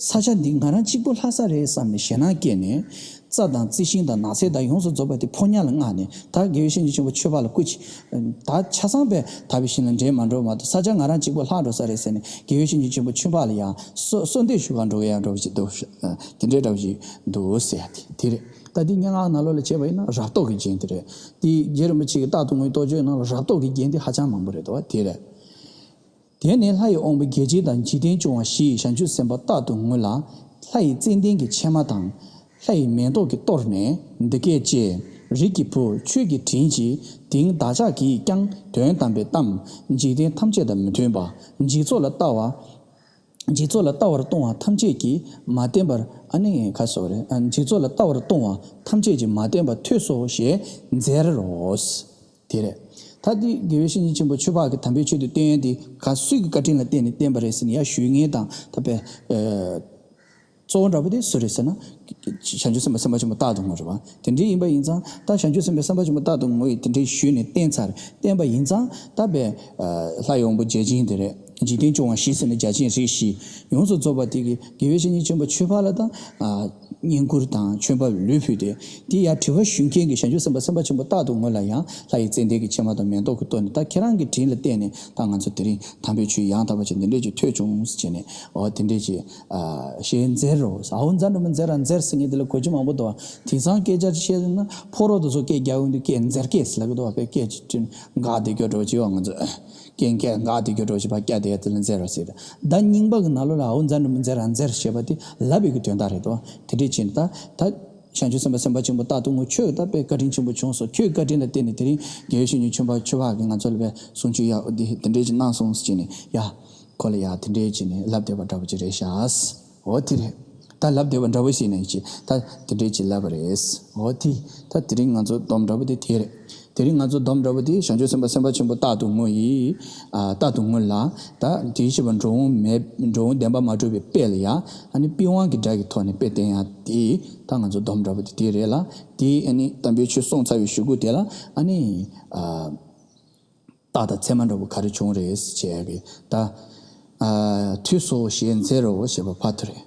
ས་ཆ་འདི་ང་རང་གཅིག་པུ་ལྷག་ས་རེད་བསམ་ནས་ཞེད་སྣང་སྐྱེས་ནས། རྩྭ་དང་རྩི་ཤིང་དང་ནགས་ཚལ་དང་ཡོངས་སུ་རྫོགས་པ་དེ་ཕོ་ཉ་ལ་མངགས་ནས། ད་དགེ་བའི་བཤེས་གཉེན་ཆེན་པོ་ཆོས་འཕགས་ལ་སྐུ་མཁྱེན། ད་ཆ་ཚང་པས་དག་པའི་ཞིང་ལ་འདྲེན་མ་འགྲོ་མ་གཏོགས། ས་ཆ་ང་རང་གཅིག་པུ་ལྷག་འགྲོ་ས་རེད་ཟེར་ནས། དགེ་བའི་བཤེས་གཉེན་ཆེན་པོ་ཆོས་འཕགས་ལ་ཡང་གསོལ་གསོལ་འདེབས་ཞུ་གར་འགྲོ་གི་ཡ་འདྲ་བོ་ཞིག་འདུག་དེ་འདྲའི་འདྲ་བོ་ཞིག་འདུག་ཟེར་ཡ་དེ་དེ་རེད། ད་འདི་སྙན་ངག་ནང་ལོགས་ལ་བྱས་པ་ཡིན་ན་རབ་རྟོག་གི་རྒྱན་དེ་རེད། དེ་རྗེ་རིན་པོ་ཆེ་གི་རྟག་ཏུ་ངུའི་རྟོགས་བརྗོད་ནང་ལ་རབ་རྟོག་གི་རྒྱན་དེ་ཧ་ཅང་མང་པོ་རེད་འདུག་བ། དེ་རེད། དེ་ནས་ལྷ་ཡི་དབང་པོ་བརྒྱ་བྱིན་དང་། འཇིག་རྟེན་སྐྱོང་བ་བཞི་ཡིས་བྱང་ཆུབ་སེམས་དཔའ་རྟག་ཏུ་ངུ་ལ། ལྷ་ཡི་ཙནྡན་གྱི་ཕྱེ་མ་དང་། ལྷ་ཡི་མེ་ཏོག་གིས་གཏོར་ནས་འདི་སྐད་ཅེས། རིགས་ཀྱི་བུ་ཁྱོད་ཀྱི་དྲིན་གྱིས་དེང་བདག་ཅག་གིས་ཀྱང་དོན་དམ་པའི་གཏམ་འཇིག་རྟེན་ཐམས་ཅད་དང་མི་མཐུན་པ། འཇིག་ཚོགས་ལ་ལྟ་བ། འཇིག་ཚོགས་ལ་ལྟ་བར་ལྟུང་བ་ཐམས་ཅད་ཀྱིས་མ་བསྟན་པར། ཨ་ནི་ཁ་སོ་རེད། འཇིག་ཚོགས་ལ་ལྟ་བར་ལྟུང་བ་ཐམས་ཅད་ཀྱིས་མ་བསྟན་པར་ཐོས་སོ་ཞེས་འཛེར་རོ། དེ་རེད། ད་འདི་དགེ་བའི་བཤེས་གཉེན་ཆེན་པོ་ཆོས་འཕགས་ཀྱིས་དམ་པའི་ཆོས་དེ་བསྟན་ཡ་དེ་ག་སུའི་གི་བཀའ་དྲིན་ལ་བརྟེན་ནས་བསྟན་པ་རེད་ཟེར་ནས་ཡར་ཞུ་མཁན་དང་། ད་དཔེ་ཨ་གཙོ་བོ་འདྲ་པོ་དེ་སུ་རེད་ཟེར་ན། བྱང་ཆུབ་སེམས་དཔའ་སེམས་དཔའ་ཆེན་པོ་རྟག་ཏུ་ངུ་རེད་བ། དེ་འདྲའི་ཡིན་པ་ཡིན་ཙང་། ད་བྱང་ཆུབ་སེམས་དཔའ་སེམས་དཔའ་ཆེན་པོ་རྟག་ཏུ་ངུ་ཡི་དེ་འདྲའི་ཞུས་ནས་བསྟན་ཚར། བསྟན་པ་ཡིན་ཙང་། ད་དཔེ་ཨ་ལྷ་ཡི་དབང་པོ་བརྒྱ་བྱིན་དེ་རེད། འཇིག་རྟེན་སྐྱོང་བ་བཞི་ཟེར་ནས་བརྒྱ་བྱིན་རིགས་བཞི། ཡོངས་སུ་རྫོགས་པ་དེ་གིས་དགེ་བའི་བཤེས་གཉེན་ཆེན་པོ་ཆོས་འཕགས་ལ་དང་། ཨ་བསྙེན་བཀུར་དང་མཆོད་པ་ལུས་ཕུལ་ཏེ། དེ་ཡར་དྲི་བ་ཞུ་མཁན་གྱི་བྱང་ཆུབ་སེམས་དཔའ་སེམས་དཔའ་ཆེན་པོ་རྟག་ཏུ་ངུ་ལ་ཡང་ལྷ་ཡི་ཙནྡན་གྱི་ཕྱེ་མ་དང་མེ་ཏོག་གིས་གཏོར་ནས། ད་ཁྱེད་རང་གི་དྲིན་ལ་བརྟེན་ནས་ད་ང་ཚོ་དེ་རིང་དམ་པའི་ཆོས་ཡང་དག་པ་ཅིག་འདི་འདྲས་ཅིག་ཐོས་བྱུང་ཟེར་ནས། འོ་དེ་འདྲས་ཅིག་ཨ་ཞེས་འཛེར་རོ། ཨའོ་འཛེར་འགྲོ་མི་འཛེར་ར་འཛེར་ཟེར་མཁན་དེ་ལ་གོ་རྒྱུ་མང་པོ་འདུག་བ། དེང་སང་སྐད་ཆ་བཤད་ན་ཕོ་རོག་དེ་ཚོ་སྐད་རྒྱག་ཡོང་དུས་སྐད་འཛེར་སྐད་ཟེར་ལབ་ཀྱི་འདུག་བ། དཔེ་སྐད་ཅིག་འགག་བསྡད་རྒྱུ་འདྲ་བོ་ཅིག་ཡོད། ང་ཚོ་སྐད་འགག་བསྡད་རྒྱུ་འདྲ་བོ་ཅིག་ཕར་བཀྱག་བསྡད་ཡ་དེ་ལ་འཛེར་རོ་ཟེར། ད་རྙིང་པ་གི་ནང་ལོགས་ལ་ཨའོ་འཛེར་འགྲོ་མི་འཛེར་ར་འཛེར་ཞེས་པ་དེ་ལབ་པའི་གི་དོན་དག་རེད་དོ། དེ་འདྲས་བྱས་ནས་ད་ད་བྱང་ཆུབ་སེམས་དཔའ་སེམས་དཔའ་ཆེན་པོ་རྟག་ཏུ་ངུ། ཁྱོད་ད་དཔེ་བཀའ་དྲིན་ཆེན་པོ་བྱུང་སོང་། ཁྱོད་བཀའ་དྲིན་ལ་བརྟེན་ནས་དེ་རིང་དགེ་བའི་བཤེས་གཉེན་ཆོས་འཕགས་ཆོས་འཕགས་ཀྱིས་ང་ཚོ་ལ་དཔེ་གསུང་ཆོས་ཡག་འདི་དེ་འདྲས་ཅིག་གནང་སོང་ཟེར་བྱས་ནས། ཡ་ཁོ་ལ་ཡ་དེ་འདྲས་བྱས་ནས་ལབ་བསྡད་པ་འདྲ་བོ་ཅིག་རེད་ཤག་འོ་དེ་རེད། ད་ལབ་བསྡད་པ་འདྲ་བོ་ཞིག་ནས་ཅི་ད་དེ་འདྲས་ཅིག་ལབ་པ་རེད། འོ་དེ་ད་དེ་རིང་ང་ཚོ་སྡོམ་འདྲ་བོ་དེ་དེ་རེད། དེ་རིང་ང་ཚོ་སྡོམ་འདྲ་བོ་དེ་བྱང་ཆུབ་སེམས་དཔའ་སེམས་དཔའ་ཆེན་པོ་རྟག་ཏུ་ངུ་ཡི། ཨ་རྟག་ཏུ་ངུ་ལ། ད་དེའི་ཕྱིར་བ་འགྲོ་འོང་མེད། འགྲོ་འོང་བདེན་པར་མ་གྲུབ་པའི་དཔེ་ལ་ཡ། ཨ་ནི་པི་ཝང་གི་སྒྲ་གི་ཐོག་ནས་དཔེ་བསྟན་ཡ་དེ། ད་ང་ཚོ་སྡོམ་འདྲ་བོ་དེ་དེ་རེད་ལ། དེ་ཨ་ནི་དམ་པའི་ཆོས་གསུངས་ཚར་བའི་གཞུག་གུ་དེ་ལ་ཨ་ནི། ཨ། རྟགས་དང་མཚན་མ་འདྲ་བོ་ག་རེ་བྱུང་རེད་ཟེར་བྱས་ཀྱི་ད། ཨ་ཐོས་སོ་ཞེས་འཛེར་རོ་ཞེས་པ་ཕར་ཐུག་རེད།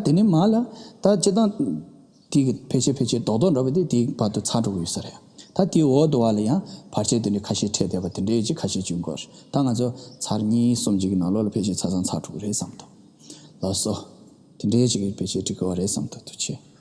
ད་དེ་ནས་མར་ལ་ད་སྤྱིར་བཏང་ དེ་གི་ཕལ་ཆེར་ཕལ་ཆེར་རྡོག་རྡོག་འདྲ་པོ་དེ་དེའི་བར་དུ་ཚར་འགྲོ་གི་ཡོད་ས་རེད། ད་དེའི་འོག་དུ་བ་ལ་ཡང་བར་ཆད་དེ་འདྲའི་ཁ་ཤས་འཕྲད་བསྡད་པ་དེ་འདྲའི་ཅིག་ཁ་ཤས་བྱུང་གི་ཡོད་རེད། ད་ང་ཚོ་ཚར་གཉིས་གསུམ་ཅིག་གི་ནང་ལོགས་ལ་ཕལ་ཆེར་ཆ་ཚང་ཚར་འགྲོ་གི་རེད་བསམ་འདུག་ལགས་སོ། དེ་འདྲའི་ཅིག་གི་ཕལ་ཆེར་འགྲིག་གི་ཡོད་རེད་བསམ་འདུག་ཐུགས་རྗེ་ཆེ།